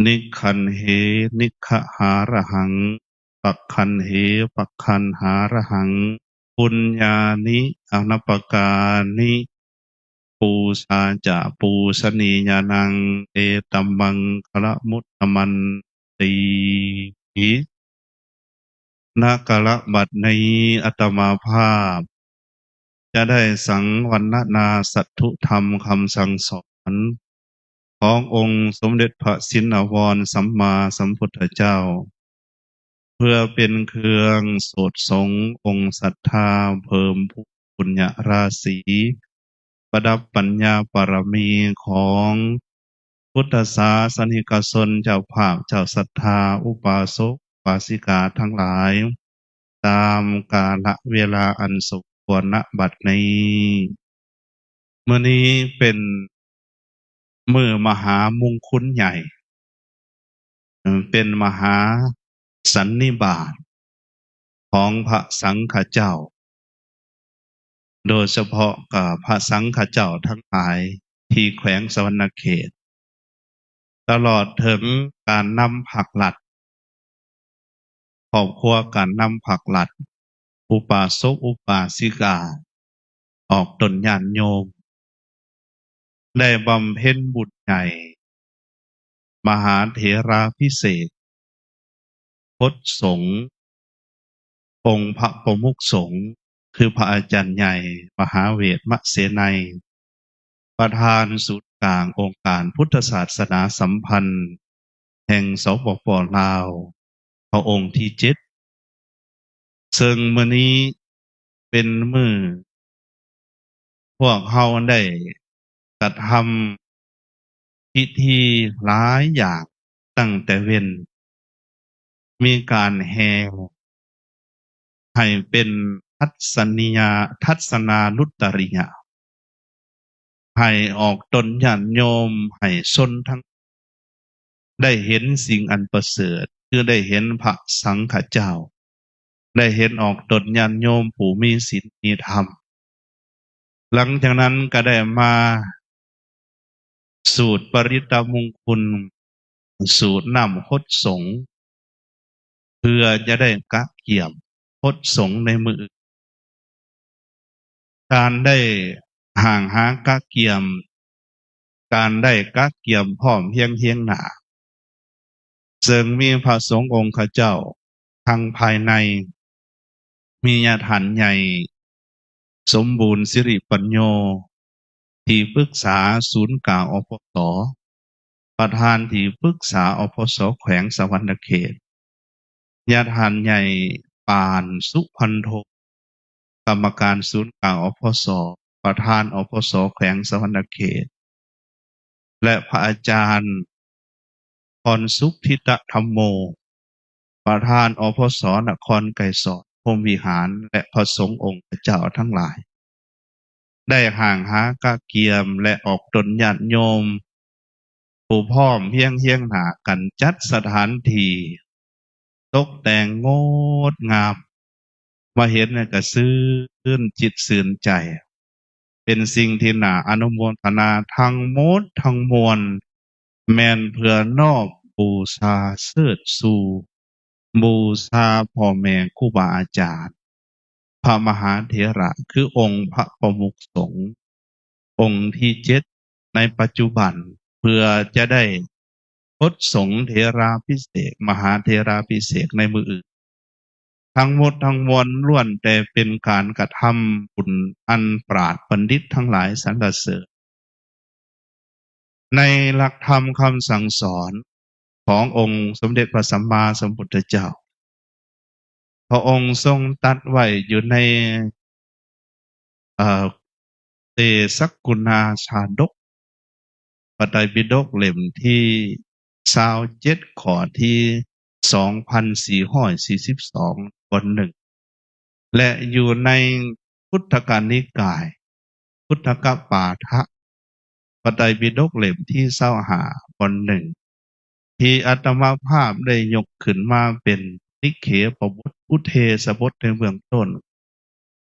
ນິກຂັນເຫ ນິກຂະຫາຣະຫັງ ປັກຂັນເຫ ປັກຂັນຫາຣະຫັງ ປຸນຍານິ ອະນັບປະການິ ປູຊາຈະ ປູຊະນີຍານັງ ເອຕັມມັງຄະລະມຸດຕະມັນຕິ ນະກະລະບັດນີ້ ອາດຕະມາພາບ ຈະໄດ້ສັງວັນນະນາສັດຖຸທຳຄຳສັ່ງສອນ ຂອງອົງສົມເດັດພະຊິນນະວອນສຳມາສຳພຸດທະເຈົ້າ ເພື່ອເປັນເຄື່ອງໂສດສົງອົງສັດທາ ເພີ່ມພູນບຸນຍະລາສີ ປະດັບປັນຍາບາລະມີຂອງພຸດທະສາສະນິກະຊົນ ເຈົ້າພາບເຈົ້າສັດທາ ອຸປາສົກອຸປາສິກາທັງຫຼາຍ ຕາມກາລະເວລາອັນສົມຄວນນະບັດນີ້. ມື້ນີ້ເປັນມື້ມະຫາມຸງຄຸນໃຫຍ່ ເປັນມະຫາສັນນິບາດຂອງພະສັງຄະເຈົ້າ ໂດຍສະເພາະກໍພະສັງຄະເຈົ້າທັງຫຼາຍທີ່ແຂວງສະຫວັນນະເຂດ ຕະຫຼອດເຖິງການນຳພັກລັດ ຄອບຄົວການນຳພັກລັດ ອຸປາສົກອຸປາສິກາ ອອກຕົນຍາດໂຍມ ໄດ້ບຳເພັນບຸນໃຫຍ່ ມະຫາເຖລາພິເສກ ພົດສົງ ອົງພະປະມຸກສົງ ຄືພະອາຈານໃຫຍ່ ມະຫາເວດມະເສໄນ ປະທານສູນກາງອົງການພຸດທະສາສະໜາສຳພັນແຫ່ງ ສປປ ລາວ ພະອົງທີເຈັດ ເຊິ່ງມື້ນີ້ເປັນມື້ ພວກເຮົາໄດ້ກະທຳພິທີຫຼາຍຢ່າງຕັ້ງແຕ່ເວັນ ມີການແຫ່ໃຫ້ເປັນທັດສະນີຍະ ທັດສະນານຸດຕະລິຍະ ໃຫ້ອອກຕົນຍາດໂຍມ ໃຫ້ຊົນທັງ ໄດ້ເຫັນສິ່ງອັນປະເສີດ ຄືໄດ້ເຫັນພະສັງຄະເຈົ້າ ໄດ້ເຫັນອອກຕົນຍາດໂຍມຜູ້ມີສິນມີທຳ. ຫຼັງຈາກນັ້ນກໍໄດ້ມາສູດປະລິດຕະມຸງຄຸນ ສູດນ້ຳຫົດສົງ ເພື່ອຈະໄດ້ກະກຽມຫົດສົງໃນມື້ອື່ນ. ການໄດ້ຫ້າງຫາກະກຽມ ການໄດ້ກະກຽມພ້ອມຮຽງຮຽງໜ້າ ເຊິ່ງມີພະສົງອົງຄະເຈົ້າທັງພາຍໃນ ມີຍາທ່ານໃຫຍ່ ສົມບູນສິລິປັນໂຍ ທີ່ປຶກສາສູນກາງ ອພສ, ປະທານທີ່ປຶກສາ ອພສ ແຂວງສະຫວັນນະເຂດ, ຍາທ່ານໃຫຍ່ ປານ ສຸພັນໂທ ກຳມະການສູນກາງ ອພສ, ປະທານ ອພສ ແຂວງສະຫວັນນະເຂດ ແລະ ພະອາຈານ ພອນສຸກ ທິຕະທຳໂມ ປະທານ ອພສ ນະຄອນໄກສອນ ພົມວິຫານ ແລະ ພະສົງອົງຄະເຈົ້າທັງຫຼາຍ ໄດ້ຫ້າງຫາກະກຽມ ແລະ ອອກຕົນຍາດໂຍມ ຜູ້ພ້ອມຮຽງຮຽງໜ້າກັນ ຈັດສະຖານທີ່ ຕົກແຕ່ງງົດງາມ ມາເຫັນແລ້ວກໍຊື່ນຈິດຊື່ນໃຈ ເປັນສິ່ງທີ່ໜ້າອະນຸໂມທະນາ. ທັງໝົດທັງມວນ ແມ່ນເພື່ອນ້ອມບູຊາເຊີດຊູ ບູຊາພໍ່ແມ່ຄູບາອາຈານ ພະມະຫາເຖລະ ຄືອົງພະປະມຸກສົງ ອົງທີເຈັດໃນປັດຈຸບັນ ເພື່ອຈະໄດ້ຫົດສົງເຖລາພິເສກ ມະຫາເຖລາພິເສກໃນມື້ອື່ນ. ທັງໝົດທັງມວນລ້ວນແຕ່ເປັນການກະທຳບຸນອັນປາດບັນດິດທັງຫຼາຍສັນລະເສີນ. ໃນຫຼັກທຳຄຳສັ່ງສອນຂອງອົງສົມເດັດພະສຳມາສຳພຸດທະເຈົ້າ ພະອົງຊົງຕັດໄວ້ຢູ່ໃນ ເອີ ເຕສັກກຸນາຊາດົກ ພະໄຕປິດົກເຫຼັ້ມທີຊາວເຈັດ ຂໍ້ທີສອງພັນສີ່ຮ້ອຍສີ່ສິບສອງ ບົດໜຶ່ງ ແລະ ຢູ່ໃນຄຸດທະກະນິກາຍ ຄຸດທະກະປາທະ ພະໄຕປິດົກເຫຼັ້ມທີຊາວຫ້າ ບົດໜຶ່ງ ທີ່ອາດຕະມາພາບໄດ້ຍົກຂຶ້ນມາເປັນນິເຂປະບົດ ອຸເທສະບົດໃນເບື້ອງຕົ້ນ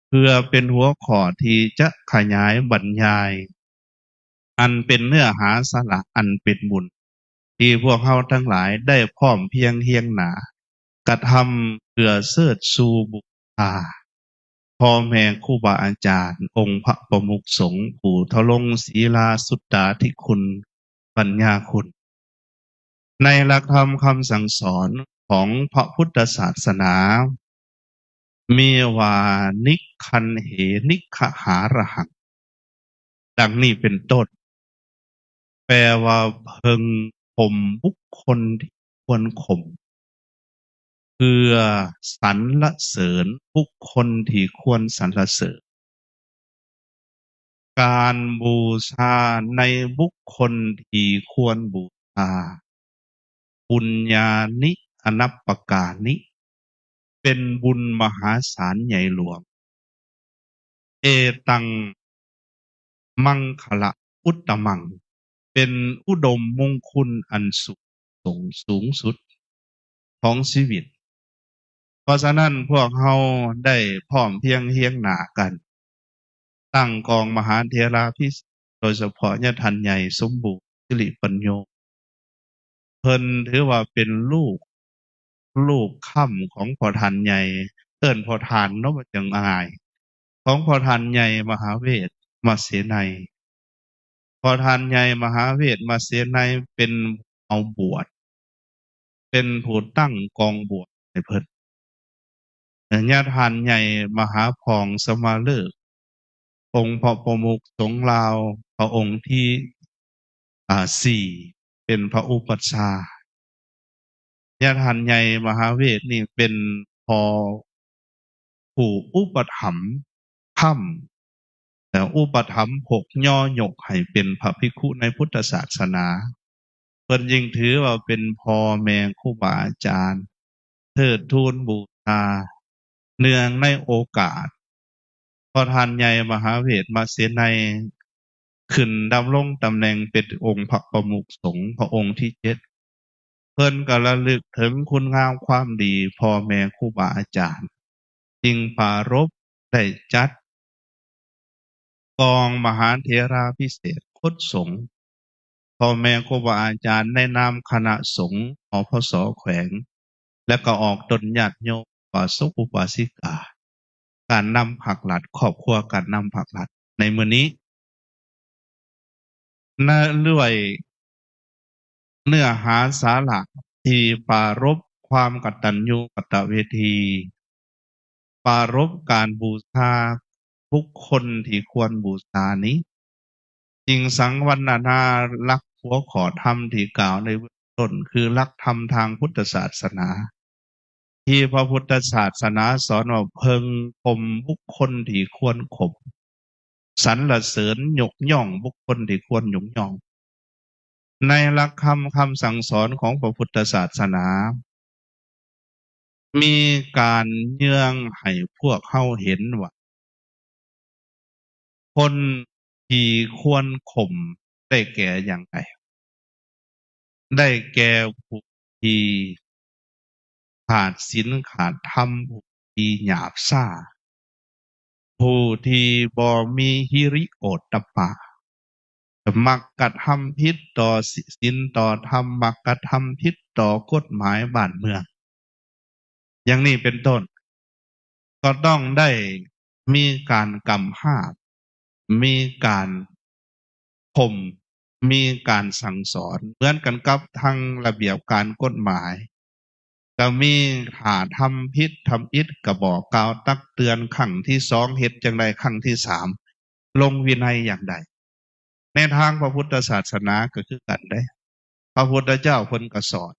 ເພື່ອເປັນຫົວຂໍ້ທີ່ຈະຂະຫຍາຍບັນຍາຍ ອັນເປັນເນື້ອຫາສາລະອັນເປັນບຸນ ທີ່ພວກເຮົາທັງຫຼາຍໄດ້ພ້ອມພຽງຮຽງໜ້າກະທຳເພື່ອເຊີດຊູບູຊາພໍ່ແມ່ຄູບາອາຈານ, ອົງພະປະມຸກສົງ, ຜູ້ທະລົງສີລາ, ສຸດຕາທິຄຸນ, ປັນຍາຄຸນ. ໃນຫຼັກທຳຄຳສັ່ງສອນຂອງພະພຸດທະສາສະໜາ ມີວ່າ ນິກຂັນເຫ ນິກຂະຫາລະຫັງ ດັ່ງນີ້ເປັນຕົ້ນ, ແປວ່າເພິ່ງຂົ່ມບຸກຄົນທີ່ຄວນຂົ່ມ ເພື່ອສັນລະເສີນບຸກຄົນທີ່ຄວນສັນລະເສີນ. ການບູຊາໃນບຸກຄົນທີ່ຄວນບູຊາ ປຸນຍານິອະນັບປະການິ ເປັນບຸນມະຫາສານໃຫຍ່ຫຼວງ. ເອຕັງ ມັງຄະລະອຸດຕະມັງ ເປັນອຸດົມມຸງຄຸນອັນສູງ ສູງສຸດຂອງຊີວິດ. ເພາະສະນັ້ນ ພວກເຮົາໄດ້ພ້ອມພຽງຮຽງໜ້າກັນ ຕັ້ງກອງມະຫາເຖລາພິເສກ ໂດຍສະເພາະຍາທ່ານໃຫຍ່ສົມບູນ ສິລິປັນໂຍ ເພິ່ນຖືວ່າເປັນລູກ ລູກຄ້ຳຂອງພໍ່ທ່ານໃຫຍ່ ເອີ້ນພໍ່ທ່ານເນາະ ວ່າຈັ່ງງ່າຍ ຂອງພໍ່ທ່ານໃຫຍ່ມະຫາເວດມະເສໄນ. ພໍ່ທ່ານໃຫຍ່ມະຫາເວດມະເສໄນເປັນເອົາບວດ ເປັນຜູ້ຕັ້ງກອງບວດໃຫ້ເພິ່ນ. ຍາທ່ານໃຫຍ່ມະຫາພອງສະມາເລີກ ອົງພະປະມຸກສົງລາວ ພະອົງທີ ອາ ສີ່ ເປັນພະອຸປັດຊາ. ຍາທ່ານໃຫຍ່ມະຫາເວດນີ້ເປັນພໍ່ຜູ້ອຸປະຖຳ ຄ້ຳ ແລະ ອຸປະຖຳປົກຍໍຍົກໃຫ້ເປັນພະພິກຂຸໃນພຸດທະສາສະໜາ. ເພິ່ນຈຶ່ງຖືວ່າເປັນພໍ່ແມ່ຄູບາອາຈານ ເທີດທູນບູຊາ ເນື່ອງໃນໂອກາດ ພໍ່ທ່ານໃຫຍ່ມະຫາເວດມະເສໄນ ຂຶ້ນດຳລົງຕຳແໜ່ງເປັນອົງພະປະມຸກສົງ ພະອົງທີເຈັດ ເພິ່ນກໍລະລຶກເຖິງຄຸນງາມຄວາມດີພໍ່ແມ່ຄູບາອາຈານ ຈຶ່ງປາລົບໄດ້ຈັດກອງມະຫາເຖລາພິເສກຄົນສົງ ພໍ່ແມ່ຄູບາອາຈານໃນນາມຄະນະສົງ ອພສ ແຂວງ ແລະ ກໍອອກຕົນຍາດໂຍມ ອຸບາສົກອຸບາສິກາ ການນຳພາກລັດ ຄອບຄົວການນຳພາກລັດໃນມື້ນີ້ ນະ ດ້ວຍເນື້ອຫາສາລະທີ່ປາລົບຄວາມກະຕັນຍູກະຕະເວທີ ປາລົບການບູຊາບຸກຄົນທີ່ຄວນບູຊານີ້ ຈຶ່ງສັງວັນນະນາຫຼັກຫົວຂໍ້ທຳທີ່ກ່າວໃນເບື້ອງຕົ້ນ ຄືຫຼັກທຳທາງພຸດທະສາສະໜາ ທີ່ພະພຸດທະສາສະໜາສອນວ່າເພິ່ງຂົ່ມບຸກຄົນທີ່ຄວນຂົ່ມ, ສັນລະເສີນຍົກຍ້ອງບຸກຄົນທີ່ຄວນຍົກຍ້ອງ. ໃນຫຼັກຄຳ ຄຳສັ່ງສອນຂອງພະພຸດທະສາສະໜາ ມີການເຍືອງໃຫ້ພວກເຮົາເຫັນວ່າ ຄົນທີ່ຄວນຂົ່ມໄດ້ແກ່ຢ່າງໃດ? ໄດ້ແກ່ຜູ້ທີ່ຂາດສິນຂາດທຳ, ຜູ້ທີ່ຫຍາບຊ້າ, ຜູ້ທີ່ບໍ່ມີຫິລິໂອດຕັບປະ, ມັກກະທຳຜິດຕໍ່ສິນຕໍ່ທຳ, ມັກກະທຳຜິດຕໍ່ກົດໝາຍບ້ານເມືອງ ຢ່າງນີ້ເປັນຕົ້ນ, ກໍຕ້ອງໄດ້ມີການກຳຮາບ, ມີການຂົ່ມ, ມີການສັ່ງສອນ ເໝືອນກັນກັບທາງລະບຽບການກົດໝາຍ. ກໍມີ ຖ້າທຳຜິດທຳອິດ ກໍບອກກ່າວຕັກເຕືອນຄັ້ງທີສອງ, ເຮັດຈັ່ງໃດຄັ້ງທີສາມ ລົງວິໄນຢ່າງໃດ. ໃນທາງພະພຸດທະສາສະໜາກໍຄືກັນເດ້, ພະພຸດທະເຈົ້າເພິ່ນກໍສອນ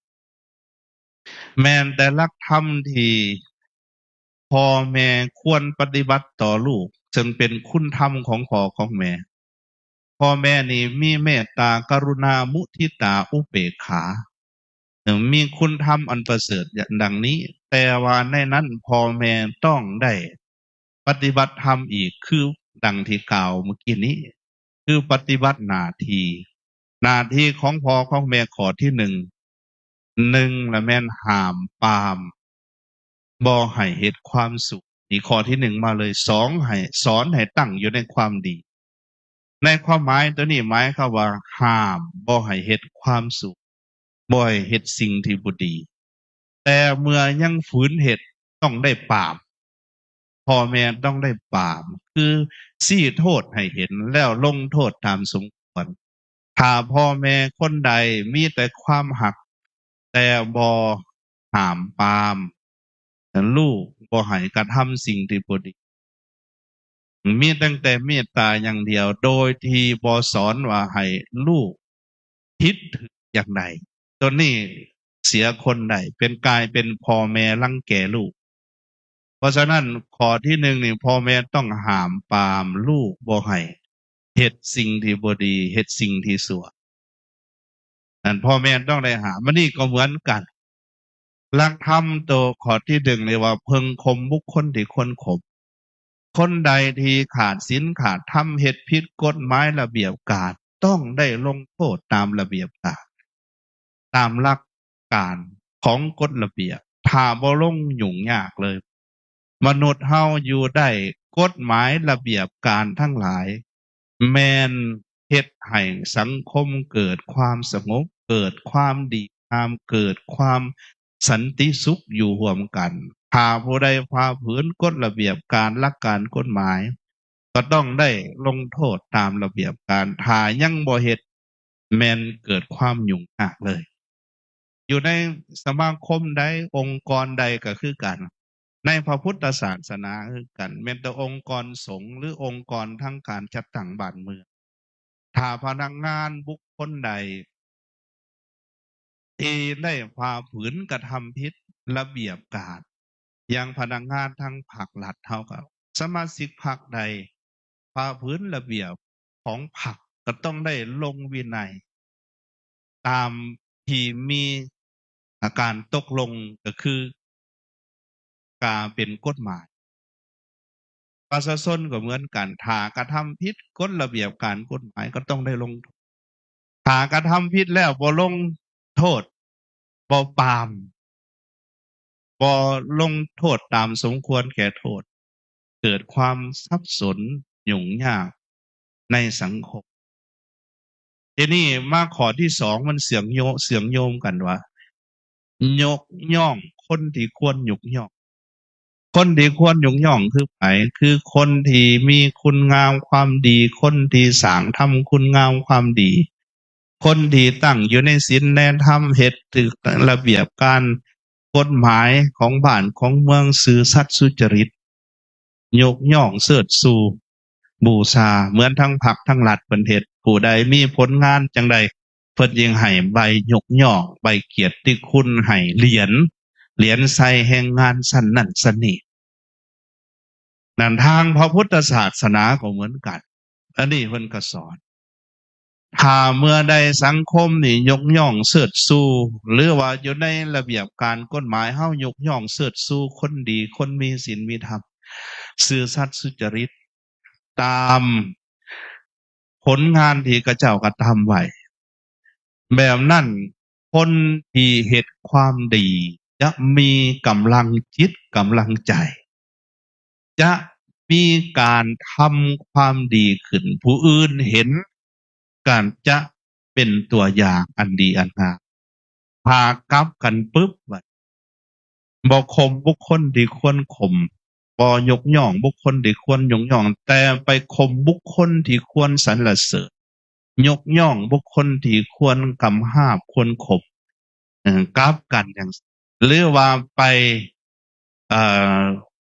ແມ່ນແຕ່ຫຼັກທຳທີ່ພໍ່ແມ່ຄວນປະຕິບັດຕໍ່ລູກ, ເຊິ່ງເປັນຄຸນທຳຂອງພໍ່ຂອງແມ່. ພໍ່ແມ່ນີ້ມີເມດຕາ, ກະລຸນາ, ມຸທິຕາ, ອຸເບກຂາ, ມີຄຸນທຳອັນປະເສີດດັ່ງນີ້, ແຕ່ວ່າໃນນັ້ນພໍ່ແມ່ຕ້ອງໄດ້ປະຕິບັດທຳອີກ, ຄືດັ່ງທີ່ກ່າວເມື່ອກີ້ນີ້, ຄືປະຕິບັດໜ້າທີ່. ໜ້າທີ່ຂອງພໍ່ຂອງແມ່ຂໍ້ທີໜຶ່ງ, ໜຶ່ງລະແມ່ນຫ້າມປາມ ບໍ່ໃຫ້ເຮັດຄວາມຊົ່ວ. ນີ້ຂໍ້ທີໜຶ່ງມາເລີຍ. ສອງ ໃຫ້ ສອນໃຫ້ຕັ້ງຢູ່ໃນຄວາມດີ. ໃນຄວາມໝາຍຕົວນີ້ໝາຍຄວາມວ່າ ຫ້າມບໍ່ໃຫ້ເຮັດຄວາມຊົ່ວ. ບໍ່ໃຫ້ເຮັດສິ່ງທີ່ບໍ່ດີ, ແຕ່ເມື່ອຍັງຝືນເຮັດ ຕ້ອງໄດ້ປາບ, ພໍ່ແມ່ຕ້ອງໄດ້ປາບ ຄືຊີ້ໂທດໃຫ້ເຫັນ ແລ້ວລົງໂທດຕາມສົມຄວນ. ຖ້າພໍ່ແມ່ຄົນໃດມີແຕ່ຄວາມຮັກ ແຕ່ບໍ່ຫ້າມປາມ ລູກບໍ່ໃຫ້ກະທຳສິ່ງທີ່ບໍ່ດີ, ມີຕັ້ງແຕ່ເມດຕາຢ່າງດຽວ ໂດຍທີ່ບໍ່ສອນວ່າໃຫ້ລູກຜິດຖືກຢ່າງໃດ, ຕົວນີ້ເສຍຄົນໄດ້ ເປັນ ກາຍເປັນພໍ່ແມ່ລັງແກລູກ. ເພາະສະນັ້ນ ຂໍ້ທີໜຶ່ງນີ້ ພໍ່ແມ່ຕ້ອງຫ້າມປາມລູກບໍ່ໃຫ້ເຮັດສິ່ງທີ່ບໍ່ດີ, ເຮັດສິ່ງທີ່ຊົ່ວ. ອັນພໍ່ແມ່ຕ້ອງໄດ້ຫ້າມ. ອັນນີ້ກໍເໝືອນກັນ, ຫຼັກທຳໂຕຂໍ້ທີໜຶ່ງນີ້ວ່າ ເພິ່ງຂົ່ມບຸກຄົນທີ່ຄວນຂົ່ມ. ຄົນໃດທີ່ຂາດສິນຂາດທຳ, ເຮັດຜິດກົດໝາຍລະບຽບການ, ຕ້ອງໄດ້ລົງໂທດຕາມລະບຽບການ, ຕາມຫຼັກການຂອງກົດລະບຽບ. ຖ້າບໍ່ລົງ ຫຍຸ້ງຍາກເລີຍ. ມະນຸດເຮົາຢູ່ໄດ້, ກົດໝາຍລະບຽບການທັງຫຼາຍ ແມ່ນເຮັດໃຫ້ສັງຄົມເກີດຄວາມສະຫງົບ, ເກີດຄວາມດີງາມ, ເກີດຄວາມສັນຕິສຸກຢູ່ຮ່ວມກັນ. ຖ້າຜູ້ໃດຝ່າຝືນກົດລະບຽບການ, ຫຼັກການກົດໝາຍ, ກໍຕ້ອງໄດ້ລົງໂທດຕາມລະບຽບການ. ຖ້າຍັງບໍ່ເຮັດ, ແມ່ນເກີດຄວາມຫຍຸ້ງຍາກເລີຍ. ຢູ່ໃນສະມາຄົມໃດ, ອົງກອນໃດກໍຄືກັນ, ໃນພະພຸດທະສາສະໜາຄືກັນ, ແມ່ນແຕ່ອົງກອນສົງ ຫຼື ອົງກອນທາງການຈັດຕັ້ງບ້ານເມືອງ, ຖ້າພະນັກງານບຸກຄົນໃດທີ່ໄດ້ຝ່າຝືນກະທຳຜິດລະບຽບການ, ຢ່າງພະນັກງານທາງພັກລັດເຮົາກໍ ສະມາຊິກພັກໃດຝ່າຝືນລະບຽບຂອງພັກ ກໍຕ້ອງໄດ້ລົງວິໄນຕາມທີ່ມີການຕົກລົງ ກໍຄືກາເປັນກົດໝາຍ. ປະຊາຊົນກໍເໝືອນກັນ, ຖ້າກະທຳຜິດກົດລະບຽບການກົດໝາຍ ກໍຕ້ອງໄດ້ລົງໂທດ. ຖ້າກະທຳຜິດແລ້ວບໍ່ລົງໂທດ, ບໍ່ປາມ, ບໍ່ລົງໂທດຕາມສົມຄວນແກ່ໂທດ, ເກີດຄວາມສັບສົນຫຍຸ້ງຍາກໃນສັງຄົມ. ທີນີ້ມາຂໍ້ທີສອງ, ມັນເຊື່ອມໂຍ ເຊື່ອມໂຍງກັນວ່າ ຍົກຍ້ອງຄົນທີ່ຄວນຍົກຍ້ອງ. ຄົນທີ່ຄວນຍົກຍ້ອງຄືໃຜ? ຄືຄົນທີ່ມີຄຸນງາມຄວາມດີ, ຄົນທີ່ສ້າງທຳຄຸນງາມຄວາມດີ, ຄົນທີ່ຕັ້ງຢູ່ໃນສິນໃນທຳ, ເຮັດຖືກລະບຽບການກົດໝາຍຂອງບ້ານຂອງເມືອງ, ຊື່ສັດສຸຈະລິດ, ຍົກຍ້ອງເຊີດຊູບູຊາ ເໝືອນທັງພັກທັງລັດເພິ່ນເຮັດ. ຜູ້ໃດມີຜົນງານຈັ່ງໃດ ເພິ່ນຈຶ່ງໃຫ້ໃບຍົກຍ້ອງ, ໃບກຽດຕິຄຸນ, ໃຫ້ຫຼຽນ, ຫຼຽນໃສ່ແຮງງານຊັ້ນນັ້ນຊັ້ນນີ້. ນັ້ນທາງພະພຸດທະສາສະໜາກໍເໝືອນກັນ, ອັນນີ້ເພິ່ນກໍສອນ. ຖ້າເມື່ອໃດສັງຄົມນີ້ຍົກຍ້ອງເຊີດຊູ ຫຼືວ່າຢູ່ໃນລະບຽບການກົດໝາຍເຮົາຍົກຍ້ອງເຊີດຊູຄົນດີ, ຄົນມີສິນມີທຳ, ຊື່ສັດສຸຈະລິດ, ຕາມຜົນງານທີ່ເຂົາເຈົ້າກະທຳໄວ້, ແບບນັ້ນ ຄົນທີ່ເຮັດຄວາມດີຈະມີກຳລັງຈິດກຳລັງໃຈ, ຈະມີການທຳຄວາມດີຂຶ້ນ, ຜູ້ອື່ນເຫັນກໍຈະເປັນຕົວຢ່າງອັນດີອັນງາມ. ຖ້າກັບກັນປຶບ ບໍ່ຂົ່ມບຸກຄົນທີ່ຄວນຂົ່ມ, ບໍ່ຍົກຍ້ອງບຸກຄົນທີ່ຄວນຍົກຍ້ອງ, ແຕ່ໄປຂົ່ມບຸກຄົນທີ່ຄວນສັນລະເສີນ, ຍົກຍ້ອງບຸກຄົນທີ່ຄວນກຳຮາບຄວນຂົ່ມ, ເອີ ກັບກັນຈັ່ງ ຫຼືວ່າໄປ ເອີ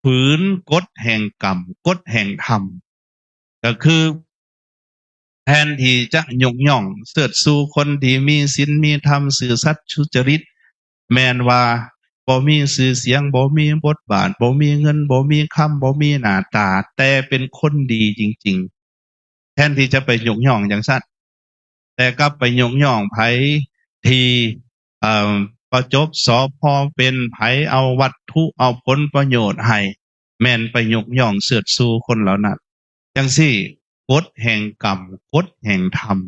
ຝືນກົດແຫ່ງກຳ, ກົດແຫ່ງທຳ, ກໍຄື ແທນທີ່ຈະຍົກຍ້ອງເຊີດຊູຄົນທີ່ມີສິນມີທຳ, ຊື່ສັດສຸຈະລິດ, ແມ່ນວ່າບໍ່ມີຊື່ສຽງ, ບໍ່ມີບົດບາດ, ບໍ່ມີເງິນ, ບໍ່ມີຄຳ, ບໍ່ມີໜ້າຕາ, ແຕ່ເປັນຄົນດີຈິງໆ, ແທນທີ່ຈະໄປຍົກຍ້ອງຈັ່ງຊັ້ນ, ແຕ່ກັບໄປຍົກຍ້ອງໃຜທີ່ ເອີ ປະຈົບ ສພ ເປັນ, ໃຜເອົາວັດຖຸ ເອົາຜົນປະໂຫຍດໃຫ້, ແມ່ນໄປຍົກຍ້ອງເຊີດຊູຄົນເຫຼົ່ານັ້ນ. ຈັ່ງຊີ້ ກົດແຫ່ງກຳ, ກົດແຫ່ງທຳ,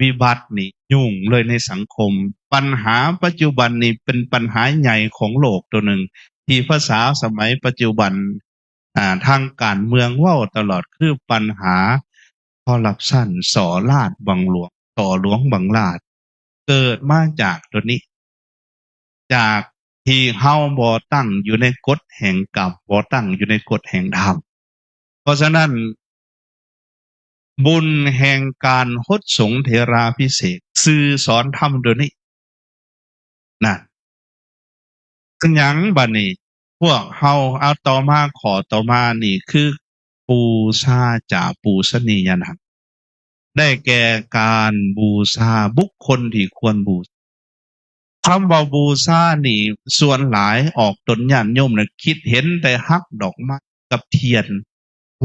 ວິບັດນີ້ຫຍຸ້ງເລີຍໃນສັງຄົມ. ບັນຫາປັດຈຸບັນນີ້ເປັນບັນຫາໃຫຍ່ຂອງໂລກຕົວໜຶ່ງ ທີ່ພາສາສະໄໝປັດຈຸບັນ ອ່າ ທາງການເມືອງເວົ້າຕະຫຼອດ ຄືບັນຫາຄໍຣັບຊັນ, ສໍ້ລາດບັງຫຼວງ, ສໍ້ຫຼວງບັງລາດ. ເກີດມາຈາກໂຕນີ້ ຈາກທີ່ເຮົາບໍ່ຕັ້ງຢູ່ໃນກົດແຫ່ງກຳ ບໍ່ຕັ້ງຢູ່ໃນກົດແຫ່ງທຳ. ເພາະສະນັ້ນ ບຸນແຫ່ງການຫົດສົງເຖລາພິເສກ ສື່ສອນທຳໂຕນີ້ ນັ້ນ ຄືຫຍັງບາດນີ້? ພວກເຮົາ ເອົາ ຕໍ່ມາ ຂໍ້ຕໍ່ມານີ້ຄື ປູຊາຈາປູຊະນີຍະນັງ ໄດ້ແກ່ການບູຊາບຸກຄົນທີ່ຄວນບູຊາ. ຄຳວ່າບູຊານີ້ ສ່ວນຫຼາຍອອກຕົນຍາດໂຍມນະ ຄິດເຫັນແຕ່ຫັກດອກໄມ້ກັບທຽນ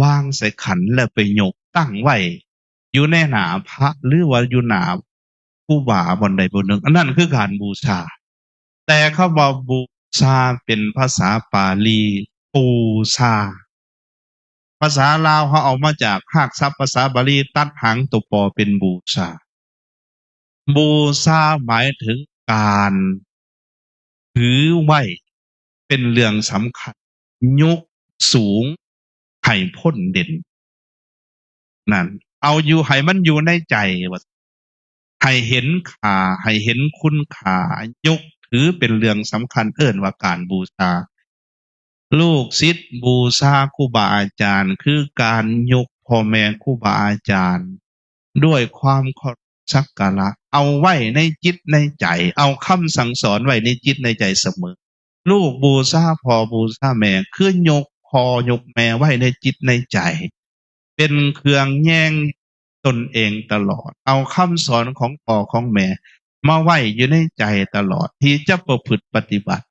ວາງໃສ່ຂັນ ແລ້ວໄປຍົກຕັ້ງໄວ້ຢູ່ໃນໜ້າພະ ຫຼືວ່າຢູ່ໜ້າຄູບາບ່ອນໃດບ່ອນໜຶ່ງ ອັນນັ້ນຄືການບູຊາ. ແຕ່ຄຳວ່າບູຊາເປັນພາສາປາລີ ປູຊາ. ພາສາລາວເຮົາເອົາມາຈາກຮາກສັບພາສາບາລີ ຕັດຫາງຕົວປໍເປັນບູຊາ. ບູຊາໝາຍເຖິງການຖືໄວ້ເປັນເລື່ອງສຳຄັນ, ຍົກສູງໃຫ້ພົ້ນເດັ່ນ. ນັ້ນ ເອົາຢູ່ ໃຫ້ມັນຢູ່ໃນໃຈວ່າ ໃຫ້ເຫັນຄ່າ ໃຫ້ເຫັນຄຸນຄ່າ, ຍົກຖືເປັນເລື່ອງສຳຄັນ ເອີ້ນວ່າການບູຊາ. ລູກສິດບູຊາຄູບາອາຈານ ຄືການຍົກພໍ່ແມ່ຄູບາອາຈານດ້ວຍຄວາມເຄົາລົບສັກກາລະ ເອົາໄວ້ໃນຈິດໃນໃຈ, ເອົາຄຳສັ່ງສອນໄວ້ໃນຈິດໃນໃຈສະເໝີ. ລູກບູຊາພໍ່ບູຊາແມ່ ຄືຍົກພໍ່ຍົກແມ່ໄວ້ໃນຈິດໃນໃຈ ເປັນເຄື່ອງແຍງຕົນເອງຕະຫຼອດ, ເອົາຄຳສອນຂອງພໍ່ຂອງແມ່ມາໄວ້ຢູ່ໃນໃຈຕະຫຼອດ ທີ່ຈະປະພຶດປະຕິບັດ.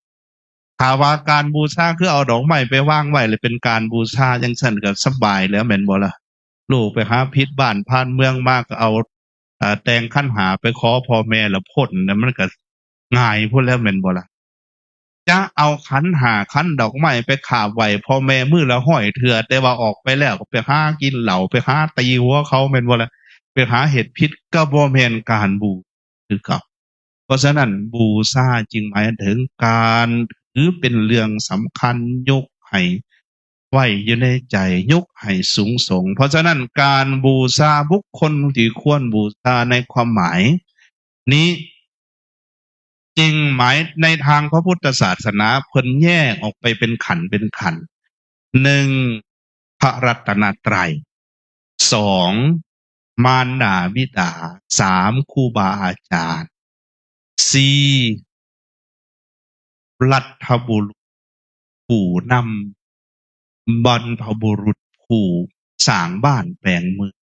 ຖ້າວ່າການບູຊາຄືເອົາດອກໄມ້ໄປວາງໄວ້ ແລ້ວເປັນການບູຊາ ຈັ່ງຊັ້ນກໍສະບາຍແລ້ວ ແມ່ນບໍ່ລະ? ລູກໄປຫາຜິດບ້ານຜ່ານເມືອງມາ ກໍເອົາ ເອີ ແຕ່ງຂັນຫ້າໄປຂໍພໍ່ແມ່ແລ້ວພົ້ນ ແລ້ວມັນກໍງ່າຍພຸ້ນແລ້ວ ແມ່ນບໍ່ລະ? ຈະເອົາຂັນຫ້າ ຂັນດອກໄມ້ໄປຂາບໄຫວ້ພໍ່ແມ່ມື້ລະຮ້ອຍເທື່ອ ແຕ່ວ່າອອກໄປແລ້ວກໍໄປຫາກິນເຫຼົ້າ ໄປຫາຕີຫົວເຂົາ ແມ່ນບໍ່ລະ? ໄປຫາເຮັດຜິດ ກໍບໍ່ແມ່ນການບູຊາຄືເກົ່າ. ເພາະສະນັ້ນ ບູຊາຈຶ່ງໝາຍເຖິງການຖືເປັນເລື່ອງສຳຄັນ, ຍົກໃຫ້ໄວ້ຢູ່ໃນໃຈ, ຍົກໃຫ້ສູງສົ່ງ. ເພາະສະນັ້ນ ການບູຊາບຸກຄົນທີ່ຄວນບູຊາໃນຄວາມໝາຍນີ້ ຈຶ່ງໝາຍໃນທາງພະພຸດທະສາສະໜາ ເພິ່ນແຍກອອກໄປເປັນຂັ້ນເປັນຂັ້ນ. ໜຶ່ງ ພະລັດຕະນະໄຕ, ສອງ ມານດາບິດາ, ສາມ ຄູບາອາຈານ, ສີ່ ລັດຖະບຸລຸດ ຜູ້ນຳ, ບັນພະບຸລຸດຜູ້ສ້າງບ້ານແປງເມືອງ,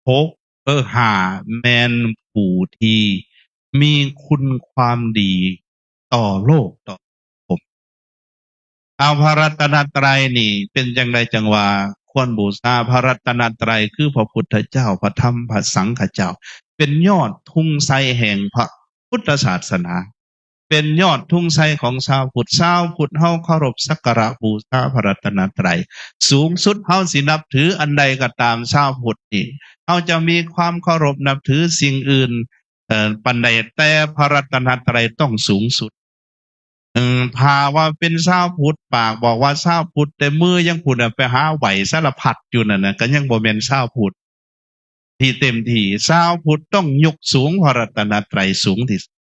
ຫົກ ເອີ ຫ້າ ແມ່ນຜູ້ທີ່ມີຄຸນຄວາມດີຕໍ່ໂລກຕໍ່ສັງຄົມ. ເອົາ ພະລັດຕະນະໄຕນີ້ ເປັນຈັ່ງໃດຈັ່ງວ່າຄວນບູຊາ? ພະລັດຕະນະໄຕຄືພະພຸດທະເຈົ້າ, ພະທຳ, ພະສັງຄະເຈົ້າ ເປັນຍອດທຸງໄຊແຫ່ງພະພຸດທະສາສະໜາ. ເປັນຍອດທຸງໄຊຂອງຊາວພຸດ. ຊາວພຸດເຮົາເຄົາລົບສັກກາລະບູຊາພະລັດຕະນະໄຕ. ສູງສຸດເຮົາຊິນັບຖືອັນໃດກໍຕາມ, ຊາວພຸດນີ້ ເຮົາຈະມີຄວາມເຄົາລົບນັບຖືສິ່ງອື່ນ ເອີ່ ປານໃດ, ແຕ່ພະລັດຕະນະໄຕຕ້ອງສູງສຸດ. ເອີ ຖ້າວ່າເປັນຊາວພຸດ, ປາກບອກວ່າຊາວພຸດ, ແຕ່ມືຍັງພຸ້ນນະ, ໄປຫາໄຫວ້ສາລະພັດຢູ່ນັ້ນນະ, ກໍຍັງບໍ່ແມ່ນຊາວພຸດ. ທີ່ເຕັມທີ່ ຊາວພຸດຕ້ອງຍົກສູງພະລັດຕະນະໄຕສູງທີ່ສຸດ.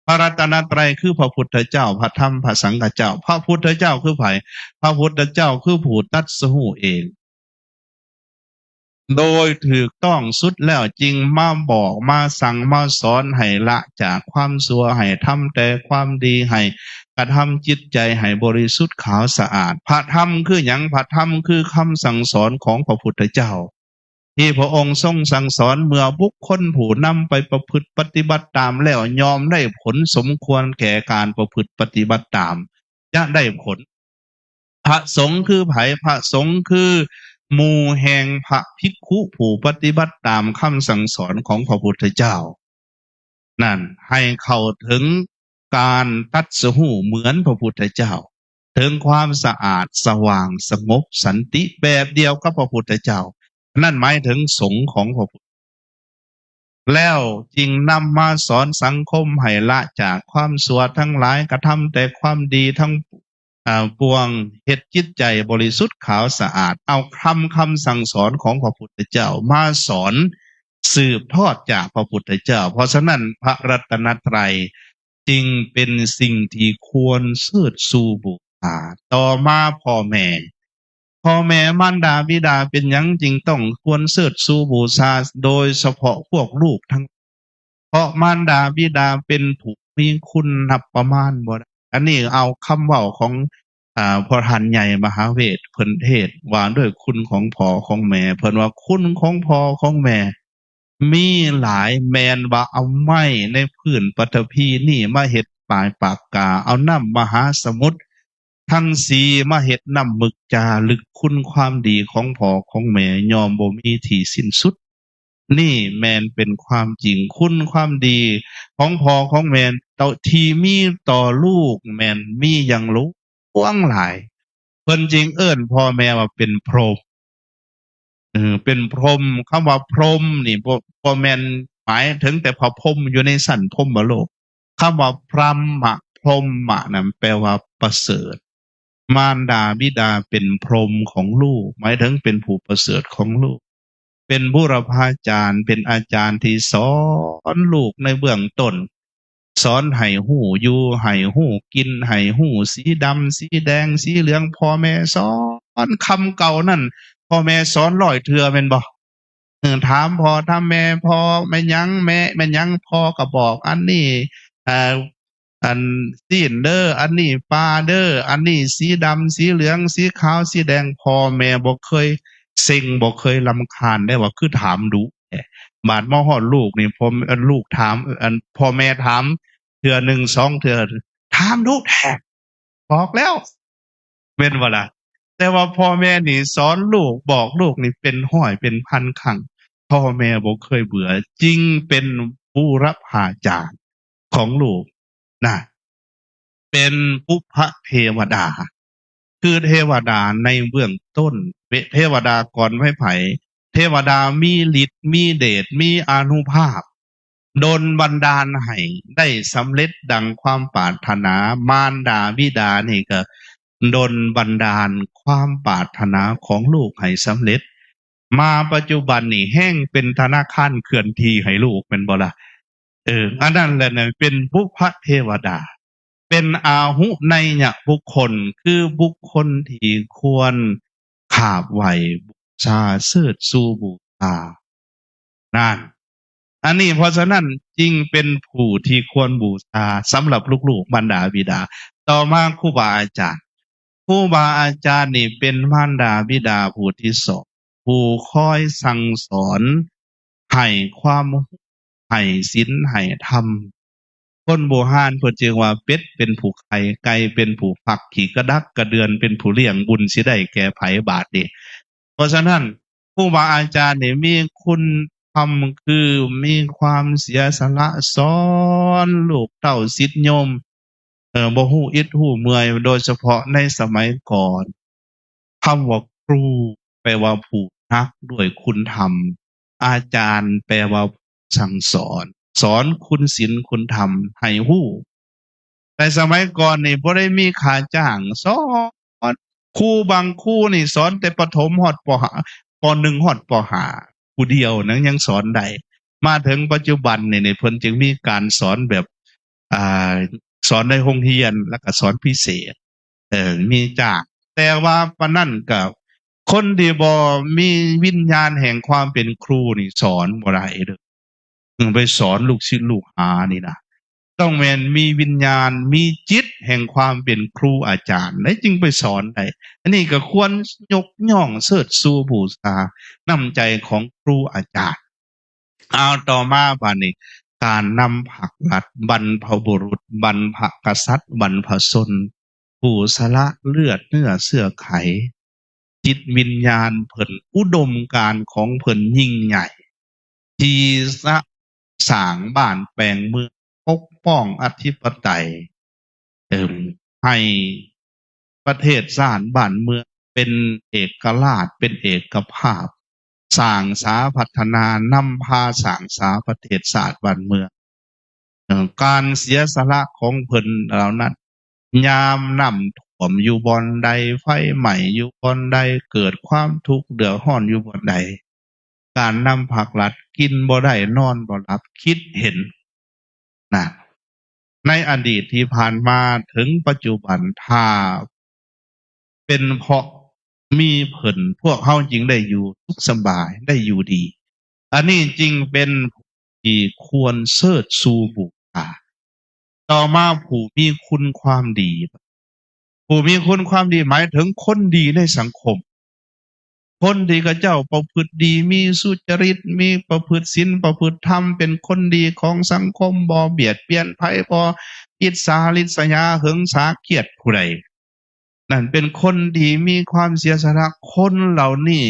ພະລັດຕະນະໄຕຄືພະພຸດທະເຈົ້າ, ພະທຳ, ພະສັງຄະເຈົ້າ. ພະພຸດທະເຈົ້າຄືໃຜ? ພະພຸດທະເຈົ້າຄືຜູ້ຕັດສະຮູ້ເອງ ໂດຍຖືກຕ້ອງສຸດແລ້ວ ຈຶ່ງມາບອກ, ມາສັ່ງ, ມາສອນໃຫ້ລະຈາກຄວາມຊົ່ວ, ໃຫ້ທຳແຕ່ຄວາມດີ, ໃຫ້ກະທຳຈິດໃຈໃຫ້ບໍລິສຸດຂາວສະອາດ. ພະທຳຄືຫຍັງ? ພະທຳຄືຄຳສັ່ງສອນຂອງພະພຸດທະເຈົ້າ ທີ່ພະອົງຊົງສັ່ງສອນ, ເມື່ອບຸກຄົນຜູ້ນຳໄປປະພຶດປະຕິບັດຕາມແລ້ວ ຍ່ອມໄດ້ຜົນສົມຄວນແກ່ການປະພຶດປະຕິບັດຕາມ, ຈະໄດ້ຜົນ. ພະສົງຄືໃຜ? ພະສົງຄືໝູ່ແຫ່ງພະພິກຂຸຜູ້ປະຕິບັດຕາມຄຳສັ່ງສອນຂອງພະພຸດທະເຈົ້າ. ນັ້ນ ໃຫ້ເຂົ້າເຖິງການຕັດສະຮູ້ເໝືອນພະພຸດທະເຈົ້າ, ເຖິງຄວາມສະອາດ, ສະຫວ່າງ, ສະຫງົບ, ສັນຕິ ແບບດຽວກັບພະພຸດທະເຈົ້າ. ນັ້ນໝາຍເຖິງສົງຂອງພະພຸດ ແລ້ວຈຶ່ງນຳມາສອນສັງຄົມໃຫ້ລະຈາກຄວາມຊົ່ວທັງຫຼາຍ, ກະທຳແຕ່ຄວາມດີທັງ ອາ ປວງ, ເຮັດຈິດໃຈບໍລິສຸດຂາວສະອາດ. ເອົາຄຳ, ຄຳສັ່ງສອນຂອງພະພຸດທະເຈົ້າມາສອນ ສືບທອດຈາກພະພຸດທະເຈົ້າ. ເພາະສະນັ້ນ ພະລັດຕະນະໄຕຈຶ່ງເປັນສິ່ງທີ່ຄວນເຊີດຊູບູຊາ. ຕໍ່ມາພໍ່ແມ່ ພໍ່ແມ່ມານດາບິດາເປັນຫຍັງຈຶ່ງຕ້ອງຄວນເຊີດຊູບູຊາ ໂດຍສະເພາະພວກລູກທັງ ເພາະມານດາບິດາເປັນຜູ້ມີຄຸນນັບປະມານບໍ່ໄດ້. ອັນນີ້ເອົາຄຳເວົ້າຂອງ ອາ ພະທ່ານໃຫຍ່ມະຫາເວດ ເພິ່ນເທດວ່າດ້ວຍຄຸນຂອງພໍ່ຂອງແມ່. ເພິ່ນວ່າຄຸນຂອງພໍ່ຂອງແມ່ມີຫຼາຍ, ແມ່ນວ່າເອົາໄມ້ໃນພື້ນປະຖະພີນີ້ມາເຮັດປາຍປາກກາ, ເອົານ້ຳມະຫາສະໝຸດທັງສີ່ມາເຮັດນ້ຳໝຶກຈາລຶກ. ຄຸນຄວາມດີຂອງພໍ່ຂອງແມ່ຍ່ອມບໍ່ມີທີ່ສິ້ນສຸດ. ນີ້ແມ່ນເປັນຄວາມຈິງ, ຄຸນຄວາມດີຂອງພໍ່ຂອງແມ່ເຈົ້າທີ່ມີຕໍ່ລູກແມ່ນມີຢ່າງຫຼວງຫຼາຍ. ເພິ່ນຈຶ່ງເອີ້ນພໍ່ແມ່ວ່າເປັນພົມ, ເອີ ເປັນພົມ. ຄຳວ່າພົມນີ້ບໍ່ ບໍ່ແມ່ນໝາຍເຖິງແຕ່ພະພົມຢູ່ໃນຊັ້ນພົມມະໂລກ. ຄຳວ່າພຣຳມະ ພົມມະນັ້ນແປວ່າປະເສີດ. ມານດາບິດາເປັນພົມຂອງລູກ, ໝາຍເຖິງເປັນຜູ້ປະເສີດຂອງລູກ, ເປັນບຸລະພາຈານ, ເປັນອາຈານທີ່ສອນລູກໃນເບື້ອງຕົ້ນ, ສອນໃຫ້ຮູ້ຢູ່ ໃຫ້ຮູ້ກິນ ໃຫ້ຮູ້ສີດຳ ສີແດງ ສີເຫຼືອງ. ພໍ່ແມ່ສອນຄຳເກົ່ານັ້ນ ພໍ່ແມ່ສອນຮ້ອຍເທື່ອແມ່ນບໍ່? ເອີ ຖາມພໍ່ຖາມແມ່, ພໍ່ແມ່ນຫຍັງ ແມ່ແມ່ນຫຍັງ? ພໍ່ກໍບອກ ອັນນີ້ ເອີ ອັນຊີ້ນເດີ ອັນນີ້ປາເດີ ອັນນີ້ສີດຳ ສີເຫຼືອງ ສີຂາວ ສີແດງ. ພໍ່ແມ່ບໍ່ເຄີຍເຊັງ ບໍ່ເຄີຍລຳຄານໄດ້ວ່າຄືຖາມດຸແທ້. ບາດມາຮອດລູກນີ້ ພໍ່ ເອີ ລູກຖາມ ອັນ ພໍ່ແມ່ຖາມເທື່ອໜຶ່ງສອງເທື່ອ ຖາມດຸແທ້ ບອກແລ້ວ ແມ່ນບໍ່ລະ? ແຕ່ວ່າພໍ່ແມ່ນີ້ສອນລູກ ບອກລູກນີ້ເປັນຮ້ອຍເປັນພັນຄັ້ງ ພໍ່ແມ່ບໍ່ເຄີຍເບື່ອ, ຈຶ່ງເປັນບຸລະພາຈານຂອງລູກນະ, ເປັນປຸບພະເທວະດາ ຄືເທວະດາໃນເບື້ອງຕົ້ນ, ເທວະດາກ່ອນໃຜໆ, ເທວະດາມີລິດ ມີເດດ ມີອານຸພາບ ດົນບັນດານໃຫ້ໄດ້ສຳເລັດດັ່ງຄວາມປາດຖະໜາ. ມານດາບິດານີ້ກໍດົນບັນດານຄວາມປາດຖະໜາຂອງລູກໃຫ້ສຳເລັດ. ມາປັດຈຸບັນນີ້ແຮ່ງເປັນທະນາຄານເຄື່ອນທີ່ໃຫ້ລູກແມ່ນບໍ່ລະ? ເອີ ອັນນັ້ນແຫຼະນະ ເປັນບຸບພະເທວະດາ, ເປັນອາຫຸໄນຍະບຸກຄົນ ຄືບຸກຄົນທີ່ຄວນຂາບໄຫວ້ບູຊາ ເຊີດຊູບູຊາ ນັ້ນ. ອັນນີ້ ເພາະສະນັ້ນຈຶ່ງເປັນຜູ້ທີ່ຄວນບູຊາສຳລັບລູກໆ ມານດາບິດາ. ຕໍ່ມາຄູບາອາຈານ, ຄູບາອາຈານນີ້ເປັນມານດາບິດາຜູ້ທີ່ສອງ ຜູ້ຄອຍສັ່ງສອນໃຫ້ຄວາມຮູ້ ໃຫ້ສິນໃຫ້ທຳ. ຄົນບູຮານເພິ່ນຈຶ່ງວ່າ ເປັດເປັນຜູ້ໄຂ່ ໄກ່ເປັນຜູ້ຟັກ ຂີ້ກະດັກກະເດືອນເປັນຜູ້ລ້ຽງ ບຸນຊິໄດ້ແກ່ໃຜບາດນີ້. ເພາະສະນັ້ນ ຄູບາອາຈານນີ້ມີຄຸນທຳ ຄືມີຄວາມເສຍສະຫຼະ ສອນລູກເຕົ້າສິດໂຍມ ເອີ ບໍ່ຮູ້ອິດຮູ້ເມື່ອຍ. ໂດຍສະເພາະໃນສະໄໝກ່ອນ ຄຳວ່າຄູແປວ່າຜູ້ໜັກດ້ວຍຄຸນທຳ, ອາຈານແປວ່າຜູ້ສັ່ງສອນ, ສອນຄຸນສິນຄຸນທຳໃຫ້ຮູ້. ແຕ່ສະໄໝກ່ອນນີ້ບໍ່ໄດ້ມີຄ່າຈ້າງສອນ, ຄູບາງຄູນີ້ສອນແຕ່ປະຖົມຮອດ ປໍຫ້າ ປໍໜຶ່ງຮອດປໍຫ້າ ຜູ້ດຽວນະຍັງສອນໄດ້. ມາເຖິງປັດຈຸບັນນີ້ ນີ້ເພິ່ນຈຶ່ງມີການສອນແບບ ອ່າ ສອນໃນໂຮງຮຽນ ແລ້ວກໍສອນພິເສດ ເອີ ມີຈ້າງ. ແຕ່ວ່າປານນັ້ນກໍ ຄົນທີ່ບໍ່ມີວິນຍານແຫ່ງຄວາມເປັນຄູນີ້ສອນບໍ່ໄດ້ເດີ້. ເອີ ໄປສອນລູກສິດລູກຫານີ້ນະ ຕ້ອງແມ່ນມີວິນຍານ ມີຈິດແຫ່ງຄວາມເປັນຄູອາຈານ ແລ້ວຈຶ່ງໄປສອນໄດ້. ອັນນີ້ກໍຄວນຍົກຍ້ອງເຊີດຊູບູຊານ້ຳໃຈຂອງຄູອາຈານ. ເອົາ ຕໍ່ມາບາດນີ້ ການນຳພາກລັດ ບັນພະບຸລຸດ ບັນພະກະສັດ ບັນພະຊົນ ຜູ້ສະຫຼະເລືອດເນື້ອເຊື້ອໄຂ, ຈິດວິນຍານເພິ່ນ ອຸດົມການຂອງເພິ່ນຍິ່ງໃຫຍ່ ທີ່ສະ ສ້າງບ້ານແປງເມືອງ ປົກປ້ອງອະທິປະໄຕ ເອີ ໃຫ້ປະເທດຊາດບ້ານເມືອງເປັນເອກະລາດ ເປັນເອກະພາບ, ສ້າງສາພັດທະນາ, ນຳພາສ້າງສາປະເທດຊາດບ້ານເມືອງ. ເອີ ການເສຍສະຫຼະຂອງເພິ່ນເຫຼົ່ານັ້ນ ຍາມນ້ຳຖ້ວມຢູ່ບ່ອນໃດ, ໄຟໄໝ້ຢູ່ບ່ອນໃດ, ເກີດຄວາມທຸກເດືອດຮ້ອນຢູ່ບ່ອນໃດ, ການນຳພາກລັດ ກິນບໍ່ໄດ້ ນອນບໍ່ຫຼັບ ຄິດເຫັນນະ ໃນອະດີດທີ່ຜ່ານມາເຖິງປັດຈຸບັນ ຖ້າເປັນເພາະມີເພິ່ນ ພວກເຮົາຈຶ່ງໄດ້ຢູ່ສຸກສະບາຍ ໄດ້ຢູ່ດີ. ອັນນີ້ຈຶ່ງເປັນທີ່ຄວນເຊີດຊູບູຊາ. ຕໍ່ມາຜູ້ມີຄຸນຄວາມດີ ຜູ້ມີຄຸນຄວາມດີໝາຍເຖິງຄົນດີໃນສັງຄົມ ຄົນທີ່ເຂົາເຈົ້າປະພຶດດີ ມີສຸຈະລິດ ມີປະພຶດສິນປະພຶດທຳ ເປັນຄົນດີຂອງສັງຄົມ ບໍ່ບຽດບຽນໃຜ ບໍ່ອິດສາລິດສະຫຍາ ຫຶງສາກຽດຜູ້ໃດ ນັ້ນເປັນຄົນດີ ມີຄວາມເສຍສະຫຼະ. ຄົນເຫຼົ່ານີ້